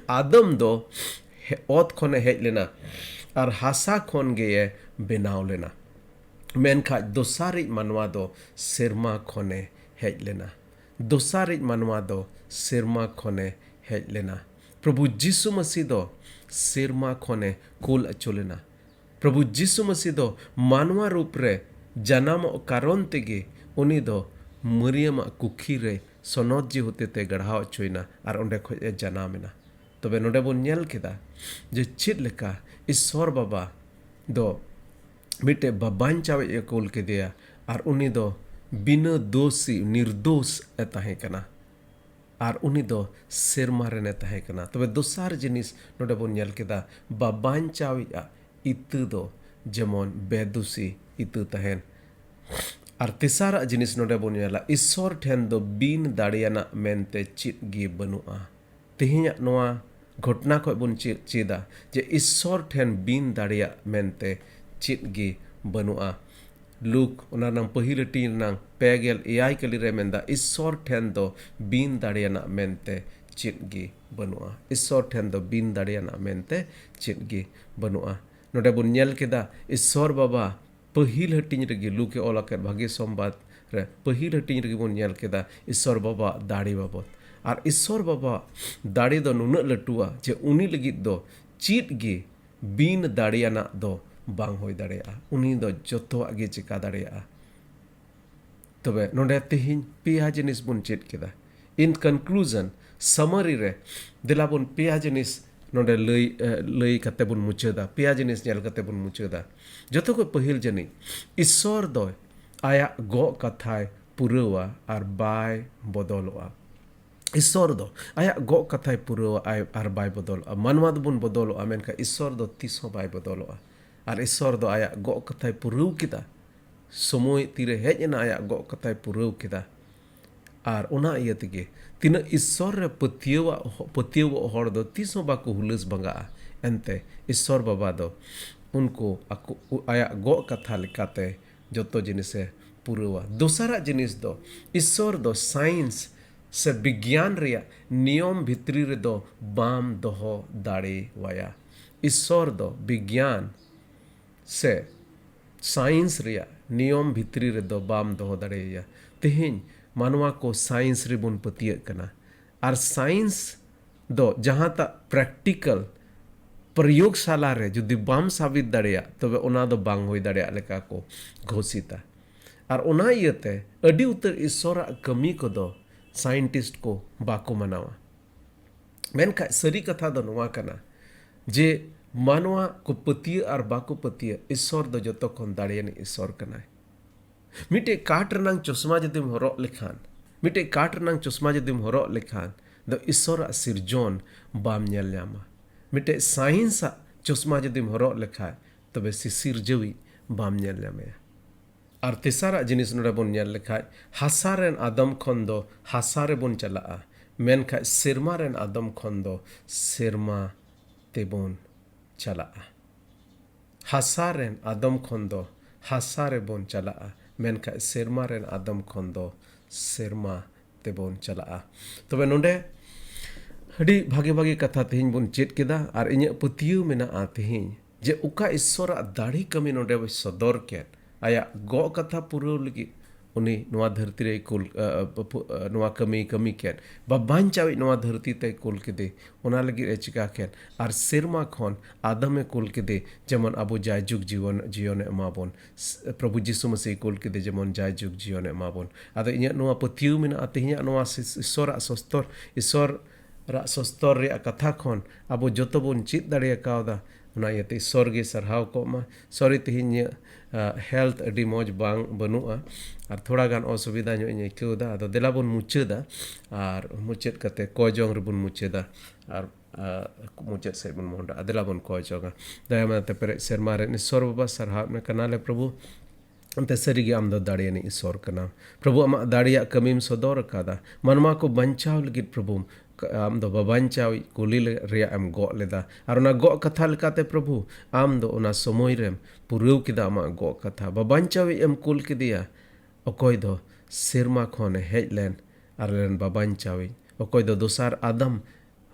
ᱟᱫᱚᱢ ᱫᱚ ᱦᱮ-, ᱚᱛ ᱠᱷᱚᱱᱮ ᱦᱮᱡ ᱞᱮᱱᱟ ᱟᱨ ᱦᱟᱥᱟ ᱠᱷᱚᱱ ᱜᱮᱭᱮ ᱵᱮᱱᱟᱣ ᱞᱮᱱᱟ᱾ ᱢᱮᱱᱠᱷᱟᱡ ᱫᱚᱥᱟᱨᱤᱡ ᱢᱟᱱᱣᱟ ᱫᱚ ᱥᱮᱨᱢᱟ ᱠᱷᱚᱱᱮ ᱦᱮᱡ ᱞᱮᱱᱟ᱾ ᱫᱚᱥᱟᱨᱤᱡ ᱢᱟᱱᱣᱟ ᱫᱚ ᱥᱮᱨᱢᱟ ᱠᱷᱚᱱᱮ ᱦᱮᱡ ᱞᱮᱱᱟ᱾ ᱯᱨᱚᱵᱷᱩ ᱡᱤᱥᱩ ᱢᱟᱹᱥᱤ ᱫᱚ ᱥᱮᱨᱢᱟ ᱠᱷᱚᱱᱮ ᱠᱩᱞ ᱦᱚᱪᱚ ᱞᱮᱱᱟ᱾ ᱯᱨᱚᱵᱷᱩ ᱡᱤᱥᱩ ᱢᱟᱹᱥᱤ ᱫᱚ ᱢᱟᱱᱣᱟ ᱨᱩᱯ ᱨᱮ ᱡᱟᱱᱟᱢᱚᱜ ᱠᱟᱨᱚᱱ ᱛᱮᱜᱮ ᱩᱱᱤ ᱫᱚ ᱢᱟᱹᱨᱤᱭᱟᱢᱟᱜ ᱠᱩᱠᱷᱤ ᱨᱮ ᱥᱚᱱᱚᱛ ᱡᱤᱣᱤ ᱦᱚᱛᱮᱛᱮ ᱜᱟᱲᱦᱟᱣ ᱦᱚᱪᱚᱭᱮᱱᱟ ᱟᱨ ᱚᱸᱰᱮ ᱠᱷᱚᱡ ᱮ ᱡᱟᱱᱟᱢ ᱮᱱᱟ᱾ ᱛᱚᱵᱮ ᱱᱚᱰᱮ ᱵᱚᱱ ᱧᱮᱞ ᱠᱮᱫᱟ ᱡᱮ ᱪᱮᱫ ᱞᱮᱠᱟ ᱤᱥᱥᱚᱨ ᱵᱟᱵᱟ ᱫᱚ ᱢᱤᱫᱴᱮᱡ ᱵᱟᱵᱟᱧᱪᱟᱣᱤᱡ ᱮ ᱠᱩᱞ ᱠᱮᱫᱮᱭᱟ ᱟᱨ ᱩᱱᱤ ᱫᱚ ᱵᱤᱱᱟᱹ ᱫᱳᱥᱤ, ᱱᱤᱨᱫᱳᱥ ᱮ ᱛᱟᱦᱮᱸ ᱠᱟᱱᱟ᱾ ᱟᱨ ᱩᱱᱤ ᱫᱚ ᱥᱮᱨᱢᱟ ᱨᱮᱱᱮ ᱛᱟᱦᱮᱸ ᱠᱟᱱᱟ᱾ ᱛᱚᱵᱮ ᱫᱚᱥᱟᱨ ᱡᱤᱱᱤᱥ ᱱᱚᱰᱮ ᱵᱚᱱ ᱧᱮᱞ ᱠᱮᱫᱟ, ᱵᱟᱵᱟᱧᱪᱟᱣᱤᱡ ᱟᱜ ᱤᱛᱟᱹ ᱫᱚ ᱡᱮᱢᱚᱱ ᱵᱮᱫᱩᱥᱤ ᱤᱛᱟᱹ ᱛᱟᱦᱮᱱ᱾ ᱟᱨ ᱛᱮᱥᱟᱨᱟᱜ ᱡᱤᱱᱤᱥ ᱱᱚᱰᱮ ᱵᱚᱱ ᱧᱮᱞᱟ, ᱤᱥᱥᱚᱨ ᱴᱷᱮᱱ ᱫᱚ ᱵᱤᱱ ᱫᱟᱲᱮᱭᱟᱱᱟᱜ ᱢᱮᱱᱛᱮ ᱪᱮᱫ ᱜᱮ ᱵᱟᱹᱱᱩᱜᱼᱟ᱾ ᱛᱮᱦᱮᱧᱟᱜ ᱱᱚᱣᱟ ᱜᱷᱚᱴᱱᱟ ᱠᱷᱚᱱ ᱵᱚᱱ ᱪᱮᱫ ᱪᱮᱫᱟ ᱡᱮ ᱤᱥᱥᱚᱨ ᱴᱷᱮᱱ ᱵᱤᱱ ᱫᱟᱲᱮᱭᱟᱜ ᱢᱮᱱᱛᱮ ᱪᱮᱫ ᱜᱮ ᱵᱟᱹᱱᱩᱜᱼᱟ᱾ ᱞᱩᱠ ᱚᱱᱟ ᱨᱮᱱᱟᱝ ᱯᱟᱹᱦᱤᱞ ᱦᱟᱹᱴᱤᱧ ᱨᱮᱱᱟᱝ ᱯᱮ ᱜᱮᱞ ᱮᱭᱟᱭ ᱠᱟᱹᱞᱤ ᱨᱮ ᱢᱮᱱᱫᱟ, ᱤᱥᱥᱚᱨ ᱴᱷᱮᱱ ᱫᱚ ᱵᱤᱱ ᱫᱟᱲᱮᱭᱟᱱᱟᱜ ᱢᱮᱱᱛᱮ ᱪᱮᱫ ᱜᱮ ᱵᱟᱹᱱᱩᱜᱼᱟ᱾ ᱤᱥᱥᱚᱨ ᱴᱷᱮᱱ ᱫᱚ ᱵᱤᱱ ᱫᱟᱲᱮᱭᱟᱱᱟᱜ ᱢᱮᱱᱛᱮ ᱪᱮᱫ ᱜᱮ ᱵᱟᱹᱱᱩᱜᱼᱟ᱾ ᱱᱚᱰᱮ ᱵᱚᱱ ᱧᱮᱞ ᱠᱮᱫᱟ, ᱤᱥᱥᱚᱨ ᱵᱟᱵᱟ ᱯᱟᱹᱦᱤᱞ ᱦᱟᱹᱴᱤᱧ ᱨᱮᱜᱮ ᱞᱩᱠ ᱮ ᱚᱞ ᱟᱠᱟᱫ ᱵᱷᱟᱹᱜᱤ ᱥᱚᱢᱵᱟᱫ ᱨᱮ ᱯᱟᱹᱦᱤᱞ ᱦᱟᱹᱴᱤᱧ ᱨᱮᱜᱮ ᱵᱚᱱ ᱧᱮᱞ ᱠᱮᱫᱟ ᱤᱥᱥᱚᱨ ᱵᱟᱵᱟᱣᱟᱜ ᱫᱟᱲᱮ ᱵᱟᱵᱚᱫ᱾ ᱟᱨ ᱤᱥᱥᱚᱨ ᱵᱟᱵᱟᱣᱟᱜ ᱫᱟᱲᱮ ᱫᱚ ᱱᱩᱱᱟᱹᱜ ᱞᱟᱹᱴᱩᱣᱟ ᱡᱮ ᱩᱱᱤ ᱞᱟᱹᱜᱤᱫ ᱫᱚ ᱪᱮᱫ ᱜᱮ ᱵᱤᱱ ᱫᱟᱲᱮᱭᱟᱱᱟᱜ ᱫᱚ ᱵᱟᱝ ᱦᱩᱭ ᱫᱟᱲᱮᱭᱟᱜᱼᱟ᱾ ᱩᱱᱤ ᱫᱚ ᱡᱚᱛᱚᱣᱟᱜ ᱜᱮ ᱪᱮᱠᱟ ᱫᱟᱲᱮᱭᱟᱜᱼᱟ᱾ ᱛᱚᱵᱮ ᱱᱚᱰᱮ ᱛᱮᱦᱮᱧ ᱯᱮᱭᱟ ᱡᱤᱱᱤᱥ ᱵᱚᱱ ᱪᱮᱫ ᱠᱮᱫᱟ᱾ In conclusion, summary ᱨᱮ ᱫᱮᱞᱟ ᱵᱚᱱ ᱯᱮᱭᱟ ᱡᱤᱱᱤᱥ ᱱᱚᱰᱮ ᱞᱟᱹᱭ, ᱮ, ᱞᱟᱹᱭ ᱠᱟᱛᱮ ᱵᱚᱱ ᱢᱩᱪᱟᱹᱫᱟ᱾ ᱯᱮᱭᱟ ᱡᱤᱱᱤᱥ ᱧᱮᱞ ᱠᱟᱛᱮ ᱵᱚᱱ ᱢᱩᱪᱟᱹᱫᱟ᱾ ᱡᱚᱛᱚ ᱠᱷᱚᱱ ᱯᱟᱹᱦᱤᱞ ᱡᱟᱹᱱᱤᱡ, ᱤᱥᱥᱚᱨ ᱫᱚ ᱟᱭᱟᱜ ᱜᱚᱜ ᱠᱟᱛᱷᱟᱭ ᱯᱩᱨᱟᱹᱣᱟ ᱟᱨ ᱵᱟᱭ ᱵᱚᱫᱚᱞᱚᱜᱼᱟ᱾ ᱤᱥᱥᱚᱨ ᱫᱚ ᱟᱭᱟᱜ ᱜᱚᱜ ᱠᱟᱛᱷᱟᱭ ᱯᱩᱨᱟᱹᱣᱟ ᱟᱭ-, ᱟᱨ ᱵᱟᱭ ᱵᱚᱫᱚᱞᱚᱜᱼᱟ᱾ ᱢᱟᱱᱣᱟ ᱫᱚᱵᱚᱱ ᱵᱚᱫᱚᱞᱚᱜᱼᱟ, ᱢᱮᱱᱠᱷᱟᱱ ᱤᱥᱥᱚᱨ ᱫᱚ ᱛᱤᱥ ᱦᱚᱸ ᱵᱟᱭ ᱵᱚᱫᱚᱞᱚᱜᱼᱟ᱾ ᱟᱨ ᱤᱥᱥᱚᱨ ᱫᱚ ᱟᱭᱟᱜ ᱜᱚᱜ ᱠᱟᱛᱷᱟᱭ ᱯᱩᱨᱟᱹᱣ ᱠᱮᱫᱟ᱾ ᱥᱚᱢᱚᱭ ᱛᱤᱨᱮ ᱦᱮᱡ ᱮᱱᱟ, ᱟᱭᱟᱜ ᱜᱚᱜ ᱠᱟᱛᱷᱟᱭ ᱯᱩᱨᱟᱹᱣ ᱠᱮᱫᱟ᱾ ᱟᱨ ᱚᱱᱟ ᱤᱭᱟᱹ ᱛᱮᱜᱮ ᱛᱤᱱᱟᱹᱜ ᱤᱥᱥᱚᱨ ᱨᱮ ᱯᱟᱹᱛᱭᱟᱹᱣᱟᱜ ᱦᱚ-, ᱯᱟᱹᱛᱭᱟᱹᱣᱚᱜ ᱦᱚᱲ ᱫᱚ ᱛᱤᱥ ᱦᱚᱸ ᱵᱟᱠᱚ ᱦᱩᱞᱟᱹᱥ ᱵᱷᱟᱸᱜᱟᱜᱼᱟ᱾ ᱮᱱᱛᱮ ᱤᱥᱥᱚᱨ ᱵᱟᱵᱟ ᱫᱚ ᱩᱱᱠᱩ ᱟᱠᱚ, ᱟᱭᱟᱜ ᱜᱚᱜ ᱠᱟᱛᱷᱟ ᱞᱮᱠᱟᱛᱮ ᱡᱚᱛᱚ ᱡᱤᱱᱤᱥᱮ ᱯᱩᱨᱟᱹᱣᱟ᱾ ᱫᱚᱥᱟᱨᱟᱜ ᱡᱤᱱᱤᱥ ᱫᱚ, ᱤᱥᱥᱚᱨ ᱫᱚ ᱥᱟᱭᱮᱱᱥ ᱥᱮ ᱵᱤᱜᱽᱜᱟᱱ ᱨᱮᱭᱟᱜ ᱱᱤᱭᱚᱢ ᱵᱷᱤᱛᱨᱤ ᱨᱮᱫᱚ ᱵᱟᱢ ᱫᱚᱦᱚ ᱫᱟᱲᱮᱣᱟᱭᱟ᱾ ᱤᱥᱥᱚᱨ ᱫᱚ ᱵᱤᱜᱽᱜᱟᱱ ᱥᱮ ᱥᱟᱭᱮᱱᱥ ᱨᱮᱭᱟᱜ ᱱᱤᱭᱚᱢ ᱵᱷᱤᱛᱨᱤ ᱨᱮᱫᱚ ᱵᱟᱢ ᱫᱚᱦᱚ ᱫᱟᱲᱮᱭᱟᱭᱟ᱾ ᱛᱮᱦᱮᱧ ᱢᱟᱱᱣᱟ ᱠᱚ ᱥᱟᱭᱮᱱᱥ ᱨᱮᱵᱚᱱ ᱯᱟᱹᱛᱭᱟᱹᱜ ᱠᱟᱱᱟ, ᱟᱨ ᱥᱟᱭᱮᱱᱥ ᱫᱚ ᱡᱟᱦᱟᱸᱴᱟᱜ ᱯᱨᱮᱠᱴᱤᱠᱟᱞ ᱯᱨᱚᱭᱳᱜᱽᱥᱟᱞᱟ ᱨᱮ ᱡᱩᱫᱤ ᱵᱟᱢ ᱥᱟᱵᱤᱛ ᱫᱟᱲᱮᱭᱟᱜ, ᱛᱚᱵᱮ ᱚᱱᱟ ᱫᱚ ᱵᱟᱝ ᱦᱩᱭ ᱫᱟᱲᱮᱭᱟᱜ ᱞᱮᱠᱟ ᱠᱚ ᱜᱷᱳᱥᱤᱛᱟ᱾ ᱟᱨ ᱚᱱᱟ ᱤᱭᱟᱹᱛᱮ ᱟᱹᱰᱤ ᱩᱛᱟᱹᱨ ᱤᱥᱥᱚᱨᱟᱜ ᱠᱟᱹᱢᱤ ᱠᱚᱫᱚ ᱥᱟᱭᱮᱱᱴᱤᱥᱴ ᱠᱚ ᱵᱟᱠᱚ ᱢᱟᱱᱟᱣᱟ᱾ ᱢᱮᱱᱠᱷᱟᱱ ᱥᱟᱹᱨᱤ ᱠᱟᱛᱷᱟ ᱫᱚ ᱱᱚᱣᱟ ᱠᱟᱱᱟ ᱡᱮ ᱢᱟᱱᱣᱟ ᱠᱚ ᱯᱟᱹᱛᱭᱟᱹᱜ ᱟᱨ ᱵᱟᱠᱚ ᱯᱟᱹᱛᱭᱟᱹᱜ, ᱤᱥᱥᱚᱨ ᱫᱚ ᱡᱚᱛᱚ ᱠᱷᱚᱱ ᱫᱟᱲᱮᱭᱟᱱᱤᱡ ᱤᱥᱥᱚᱨ ᱠᱟᱱᱟᱭ᱾ ᱢᱤᱫᱴᱮᱡ ᱠᱟᱴ ᱨᱮᱱᱟᱝ ᱪᱚᱥᱢᱟ ᱡᱩᱫᱤᱢ ᱦᱚᱨᱚᱜ ᱞᱮᱠᱷᱟᱱ, ᱢᱤᱫᱴᱮᱡ ᱠᱟᱴ ᱨᱮᱱᱟᱝ ᱪᱚᱥᱢᱟ ᱡᱩᱫᱤᱢ ᱦᱚᱨᱚᱜ ᱞᱮᱠᱷᱟᱱ ᱫᱚ ᱤᱥᱚᱨᱟᱜ ᱥᱤᱨᱡᱚᱱ ᱵᱟᱢ ᱧᱮᱞ ᱧᱟᱢᱟ᱾ ᱢᱤᱫᱴᱮᱡ ᱥᱟᱭᱮᱱᱥ ᱟᱜ ᱪᱚᱥᱢᱟ ᱡᱩᱫᱤᱢ ᱦᱚᱨᱚᱜ ᱞᱮᱠᱷᱟᱱ ᱛᱚᱵᱮ ᱥᱤ ᱥᱤᱨᱡᱟᱹᱣᱤᱡ ᱵᱟᱢ ᱧᱮᱞ ᱧᱟᱢᱮᱭᱟ᱾ ᱟᱨ ᱛᱮᱥᱟᱨᱟᱜ ᱡᱤᱱᱤᱥ ᱱᱚᱰᱮ ᱵᱚᱱ ᱧᱮᱞ ᱞᱮᱠᱷᱟᱡ, ᱦᱟᱥᱟ ᱨᱮᱱ ᱟᱫᱚᱢ ᱠᱷᱚᱱ ᱫᱚ ᱦᱟᱥᱟ ᱨᱮᱵᱚᱱ ᱪᱟᱞᱟᱜᱼᱟ, ᱢᱮᱱᱠᱷᱟᱡ ᱥᱮᱨᱢᱟ ᱨᱮᱱ ᱟᱫᱚᱢ ᱠᱷᱚᱱ ᱫᱚ ᱥᱮᱨᱢᱟ ᱛᱮᱵᱚᱱ ᱪᱟᱞᱟᱜᱼᱟ᱾ ᱦᱟᱥᱟ ᱨᱮᱱ ᱟᱫᱚᱢ ᱠᱷᱚᱱ ᱫᱚ ᱦᱟᱥᱟ ᱨᱮᱵᱚᱱ ᱪᱟᱞᱟᱜᱼᱟ, ᱢᱮᱱᱠᱷᱟᱡ ᱥᱮᱨᱢᱟ ᱨᱮᱱ ᱟᱫᱚᱢ ᱠᱷᱚᱱ ᱫᱚ ᱥᱮᱨᱢᱟ ᱛᱮᱵᱚᱱ ᱪᱟᱞᱟᱜᱼᱟ᱾ ᱛᱚᱵᱮ ᱱᱚᱰᱮ ᱟᱹᱰᱤ ᱵᱷᱟᱜᱮ ᱵᱷᱟᱜᱮ ᱠᱟᱛᱷᱟ ᱛᱮᱦᱮᱧ ᱵᱚᱱ ᱪᱮᱫ ᱠᱮᱫᱟ, ᱟᱨ ᱤᱧᱟᱹᱜ ᱯᱟᱹᱛᱭᱟᱹᱣ ᱢᱮᱱᱟᱜᱼᱟ ᱛᱮᱦᱮᱧ ᱡᱮ ᱚᱠᱟ ᱤᱥᱥᱚᱨᱟᱜ ᱫᱟᱲᱮ ᱠᱟᱹᱢᱤ ᱱᱚᱰᱮ ᱥᱚᱫᱚᱨ ᱠᱮᱫ, ᱟᱭᱟᱜ ᱜᱚᱜ ᱠᱟᱛᱷᱟ ᱯᱩᱨᱟᱹᱣ ᱞᱟᱹᱜᱤᱫ ᱩᱱᱤ ᱱᱚᱣᱟ ᱫᱷᱟᱹᱨᱛᱤ ᱨᱮᱭ ᱠᱩᱞ, ᱟ, ᱟ, ᱯᱩ-, ᱟ, ᱱᱚᱣᱟ ᱠᱟᱹᱢᱤᱭ ᱠᱟᱹᱢᱤ ᱠᱮᱫ, ᱵᱟᱵᱟᱧᱪᱟᱣᱤᱡ ᱱᱚᱣᱟ ᱫᱷᱟᱹᱨᱛᱤ ᱛᱮᱭ ᱠᱩᱞ ᱠᱮᱫᱮ, ᱚᱱᱟ ᱞᱟᱹᱜᱤᱫ ᱮ ᱪᱤᱠᱟ ᱠᱮᱫ, ᱟᱨ ᱥᱮᱨᱢᱟ ᱠᱷᱚᱱ ᱟᱫᱚᱢᱮ ᱠᱩᱞ ᱠᱮᱫᱮ, ᱡᱮᱢᱚᱱ ᱟᱵᱚ ᱡᱟᱭᱡᱩᱜᱽ ᱡᱤᱭᱚᱱ, ᱡᱤᱭᱚᱱᱮ ᱮᱢᱟ ᱵᱚᱱ᱾ ᱥ-, ᱯᱨᱚᱵᱷᱩ ᱡᱤᱥᱩ ᱢᱟᱹᱥᱤᱦ ᱠᱩᱞ ᱠᱮᱫᱮ, ᱡᱮᱢᱚᱱ ᱡᱟᱭᱡᱩᱜᱽ ᱡᱤᱭᱚᱱᱮ ᱮᱢᱟ ᱵᱚᱱ᱾ ᱟᱫᱚ ᱤᱧᱟᱹᱜ ᱱᱚᱣᱟ ᱯᱟᱹᱛᱭᱟᱹᱣ ᱢᱮᱱᱟᱜᱼᱟ, ᱛᱮᱦᱮᱧᱟᱜ ᱱᱚᱣᱟ ᱥᱤᱥ-, ᱤᱥᱥᱚᱨᱟᱜ ᱥᱚᱥᱛᱚᱨ, ᱤᱥᱥᱚᱨᱟᱜ ᱥᱚᱥᱛᱚᱨ ᱨᱮᱭᱟᱜ ᱠᱟᱛᱷᱟ ᱠᱷᱚᱱ ᱟᱵᱚ ᱡᱚᱛᱚ ᱵᱚᱱ ᱪᱮᱫ ᱫᱟᱲᱮ ᱠᱟᱣᱫᱟ᱾ ᱚᱱᱟ ᱤᱭᱟᱹᱛᱮ ᱤᱥᱥᱚᱨ ᱜᱮ ᱥᱟᱨᱦᱟᱣ ᱠᱚᱜ ᱢᱟ᱾ Sorry, ᱛᱮᱦᱮᱧ ᱤᱧᱟᱹᱜ, ᱟ, health ᱟᱹᱰᱤ ᱢᱚᱡᱽ ᱵᱟᱝ, ᱵᱟᱹᱱᱩᱜᱼᱟ, ᱟᱨ ᱛᱷᱚᱲᱟ ᱜᱟᱱ ᱚᱥᱩᱵᱤᱫᱷᱟ ᱧᱚᱜ ᱤᱧ ᱟᱹᱭᱠᱟᱹᱣ ᱮᱫᱟ᱾ ᱟᱫᱚ ᱫᱮᱞᱟ ᱵᱚᱱ ᱢᱩᱪᱟᱹᱫᱟ, ᱟᱨ ᱢᱩᱪᱟᱹᱫ ᱠᱟᱛᱮ ᱠᱚ ᱡᱚᱝ ᱨᱮᱵᱚᱱ ᱢᱩᱪᱟᱹᱫᱟ, ᱟᱨ, ᱟ, ᱢᱩᱪᱟᱹᱫ ᱥᱮᱫ ᱵᱚᱱ ᱢᱚᱦᱰᱟᱜᱼᱟ᱾ ᱫᱮᱞᱟ ᱵᱚᱱ ᱠᱚ ᱡᱚᱝᱟ᱾ ᱫᱟᱭᱟ ᱢᱟᱭᱟ ᱛᱮ ᱯᱮᱨᱮᱡ ᱥᱮᱨᱢᱟ ᱨᱮᱱ ᱤᱥᱥᱚᱨ ᱵᱟᱵᱟ, ᱥᱟᱨᱦᱟᱣ ᱮᱫ ᱢᱮ ᱠᱟᱱᱟᱞᱮ ᱯᱨᱚᱵᱷᱩ᱾ ᱮᱱᱛᱮ ᱥᱟᱹᱨᱤᱜᱮ ᱟᱢ ᱫᱚ ᱫᱟᱲᱮᱭᱟᱱᱤᱡ ᱤᱥᱥᱚᱨ ᱠᱟᱱᱟᱢ᱾ ᱯᱨᱚᱵᱷᱩ, ᱟᱢᱟᱜ ᱫᱟᱲᱮᱭᱟᱜ ᱠᱟᱹᱢᱤᱢ ᱥᱚᱫᱚᱨ ᱟᱠᱟᱫᱟ᱾ ᱢᱟᱱᱣᱟ ᱠᱚ ᱵᱟᱧᱪᱟᱣ ᱞᱟᱹᱜᱤᱫ ᱯᱨᱚᱵᱷᱩ, ᱟᱢ ᱫᱚ ᱵᱟᱵᱟᱧᱪᱟᱣᱤᱡ ᱠᱩᱞᱤ ᱞᱮ-, ᱨᱮᱭᱟᱜ ᱮᱢ ᱜᱚᱜ ᱞᱮᱫᱟ᱾ ᱟᱨ ᱚᱱᱟ ᱜᱚᱜ ᱠᱟᱛᱷᱟ ᱞᱮᱠᱟᱛᱮ ᱯᱨᱚᱵᱷᱩ, ᱟᱢ ᱫᱚ ᱚᱱᱟ ᱥᱚᱢᱚᱭ ᱨᱮᱢ ᱯᱩᱨᱟᱹᱣ ᱠᱮᱫᱟ ᱟᱢᱟᱜ ᱜᱚᱜ ᱠᱟᱛᱷᱟ᱾ ᱵᱟᱵᱟᱧᱪᱟᱣᱤᱡ ᱮᱢ ᱠᱩᱞ ᱠᱮᱫᱮᱭᱟ, ᱚᱠᱚᱭ ᱫᱚ ᱥᱮᱨᱢᱟ ᱠᱷᱚᱱᱮ ᱦᱮᱡ ᱞᱮᱱ ᱟᱨ ᱞᱮᱱ ᱵᱟᱵᱟᱧᱪᱟᱣᱤᱡ, ᱚᱠᱚᱭ ᱫᱚ ᱫᱚᱥᱟᱨ ᱟᱫᱟᱢ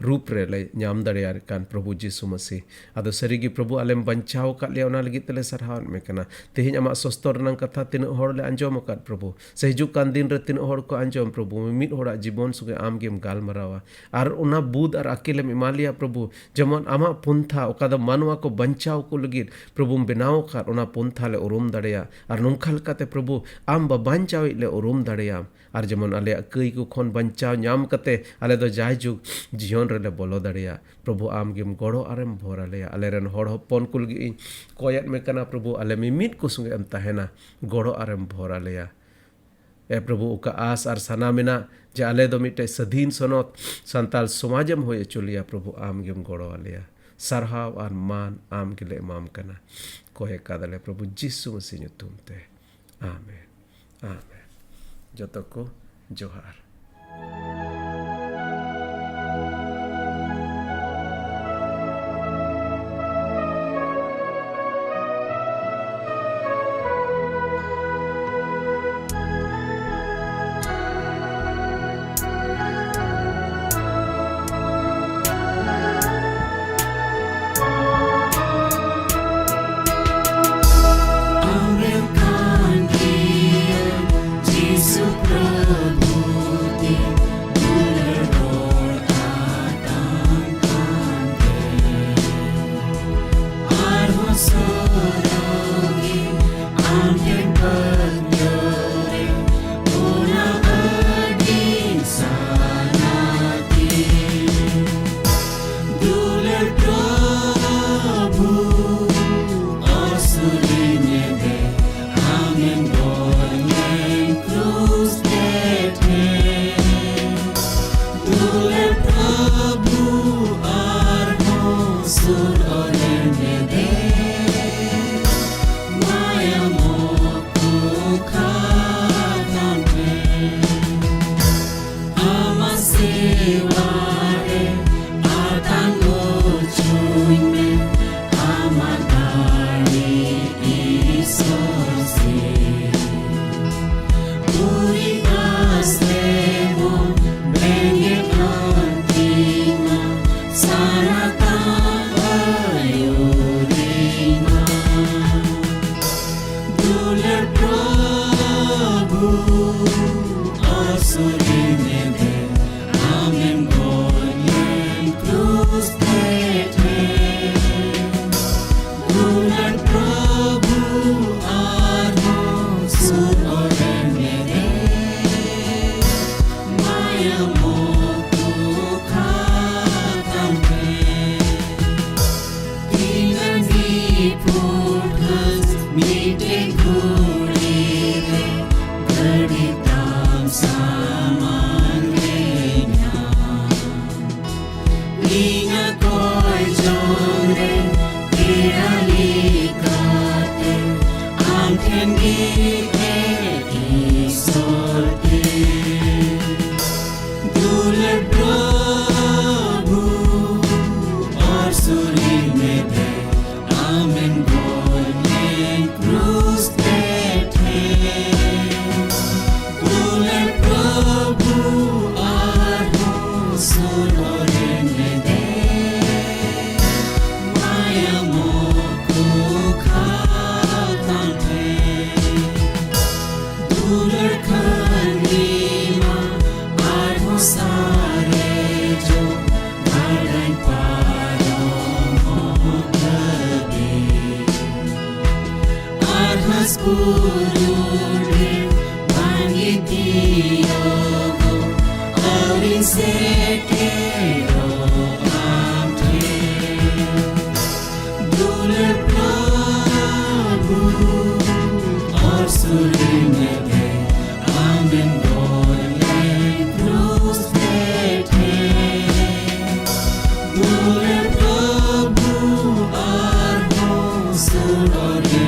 ᱨᱩᱯ ᱨᱮ ᱞᱮ ᱧᱟᱢ ᱫᱟᱲᱮᱭᱟᱜ ᱠᱟᱱ ᱯᱨᱚᱵᱷᱩ ᱡᱤᱥᱩ ᱢᱟᱹᱥᱤ᱾ ᱟᱫᱚ ᱥᱟᱹᱨᱤᱜᱮ ᱯᱨᱚᱵᱷᱩ, ᱟᱞᱮᱢ ᱵᱟᱧᱪᱟᱣ ᱟᱠᱟᱫ ᱞᱮᱭᱟ, ᱚᱱᱟ ᱞᱟᱹᱜᱤᱫ ᱛᱮᱞᱮ ᱥᱟᱨᱦᱟᱣᱮᱫ ᱢᱮ ᱠᱟᱱᱟ᱾ ᱛᱮᱦᱮᱧ ᱟᱢᱟᱜ ᱥᱚᱥᱛᱚᱨ ᱨᱮᱱᱟᱝ ᱠᱟᱛᱷᱟ ᱛᱤᱱᱟᱹᱜ ᱦᱚᱲ ᱞᱮ ᱟᱸᱡᱚᱢ ᱟᱠᱟᱫ ᱯᱨᱚᱵᱷᱩ, ᱥᱮ ᱦᱤᱡᱩᱜ ᱠᱟᱱ ᱫᱤᱱ ᱨᱮ ᱛᱤᱱᱟᱹᱜ ᱦᱚᱲ ᱠᱚ ᱟᱸᱡᱚᱢ ᱯᱨᱚᱵᱷᱩ, ᱢᱤᱢᱤᱫ ᱦᱚᱲᱟᱜ ᱡᱤᱵᱚᱱ ᱥᱚᱸᱜᱮ ᱟᱢ ᱜᱮᱢ ᱜᱟᱞᱢᱟᱨᱟᱣᱟ᱾ ᱟᱨ ᱚᱱᱟ ᱵᱩᱫ ᱟᱨ ᱟᱹᱠᱤᱞᱮᱢ ᱮᱢᱟ ᱞᱮᱭᱟ ᱯᱨᱚᱵᱷᱩ, ᱡᱮᱢᱚᱱ ᱟᱢᱟᱜ ᱯᱚᱱᱛᱷᱟ ᱚᱠᱟ ᱫᱚ ᱢᱟᱱᱣᱟ ᱠᱚ ᱵᱟᱧᱪᱟᱣ ᱠᱚ ᱞᱟᱹᱜᱤᱫ ᱯᱨᱚᱵᱷᱩᱢ ᱵᱮᱱᱟᱣ ᱟᱠᱟᱫ, ᱚᱱᱟ ᱯᱚᱱᱛᱷᱟ ᱞᱮ ᱩᱨᱩᱢ ᱫᱟᱲᱮᱭᱟᱜ᱾ ᱟᱨ ᱱᱚᱝᱠᱟ ᱞᱮᱠᱟᱛᱮ ᱯᱨᱚᱵᱷᱩ, ᱟᱢ ᱵᱟᱵᱟᱧᱪᱟᱣᱤᱡ ᱞᱮ ᱩᱨᱩᱢ ᱫᱟᱲᱮᱭᱟᱢ᱾ ᱟᱨ ᱡᱮᱢᱚᱱ ᱟᱞᱮᱭᱟᱜ ᱠᱟᱹᱭ ᱠᱚ ᱠᱷᱚᱱ ᱵᱟᱧᱪᱟᱣ ᱧᱟᱢ ᱠᱟᱛᱮ ᱟᱞᱮ ᱫᱚ ᱡᱟᱭᱡᱩᱜᱽ ᱡᱤᱭᱚᱱ ᱨᱮᱞᱮ ᱵᱚᱞᱚ ᱫᱟᱲᱮᱭᱟᱜ᱾ ᱯᱨᱚᱵᱷᱩ, ᱟᱢ ᱜᱮᱢ ᱜᱚᱲᱚ ᱟᱨᱮᱢ ᱵᱷᱚᱨ ᱟᱞᱮᱭᱟ᱾ ᱟᱞᱮ ᱨᱮᱱ ᱦᱚᱲ ᱦᱚᱯᱚᱱ ᱠᱚ ᱞᱟᱹᱜᱤᱫ ᱤᱧ ᱠᱚᱭᱮᱫ ᱢᱮ ᱠᱟᱱᱟ ᱯᱨᱚᱵᱷᱩ, ᱟᱞᱮ ᱢᱤᱢᱤᱫ ᱠᱚ ᱥᱚᱸᱜᱮ ᱮᱢ ᱛᱟᱦᱮᱱᱟ, ᱜᱚᱲᱚ ᱟᱨᱮᱢ ᱵᱷᱚᱨ ᱟᱞᱮᱭᱟ᱾ ᱮ ᱯᱨᱚᱵᱷᱩ, ᱚᱠᱟ ᱟᱥ ᱟᱨ ᱥᱟᱱᱟ ᱢᱮᱱᱟᱜ ᱡᱮ ᱟᱞᱮ ᱫᱚ ᱢᱤᱫᱴᱮᱡ ᱥᱟᱹᱫᱷᱤᱱ ᱥᱚᱱᱚᱛ ᱥᱟᱱᱛᱟᱲ ᱥᱚᱢᱟᱡᱮᱢ ᱦᱩᱭ ᱦᱚᱪᱚ ᱞᱮᱭᱟ, ᱯᱨᱚᱵᱷᱩ ᱟᱢ ᱜᱮᱢ ᱜᱚᱲᱚ ᱟᱞᱮᱭᱟ᱾ ᱥᱟᱨᱦᱟᱣ ᱟᱨ ᱢᱟᱱ ᱟᱢ ᱜᱮᱞᱮ ᱮᱢᱟᱢ ᱠᱟᱱᱟ᱾ ᱠᱚᱭ ᱠᱟᱫᱟᱞᱮ ᱯᱨᱚᱵᱷᱩ ᱡᱤᱥᱩ ᱢᱟᱹᱥᱤ ᱧᱩᱛᱩᱢ ᱛᱮ᱾ ᱟᱢᱮᱱ, ᱟᱢᱮᱱ᱾ ᱡᱚᱛᱚ ᱠᱚ ᱡᱚᱦᱟᱨ᱾ ईश्वर के दुलर प्रभु और सुरी में दे आमेन बोले क्रूस पे थे। दुलर प्रभु और हो सुरोरे में दे माया मोको खातां थे। दुलर खनीमा आठो सारे जो गार्डन पारो मोकदे। आठस पुरुले बांगी दियोगो और इनसे केरो आंखे। दुलर प्रभु और सुरी में दे आमेन बोले क्रूस पे थे। दुलर प्रभु और हो सुरोरे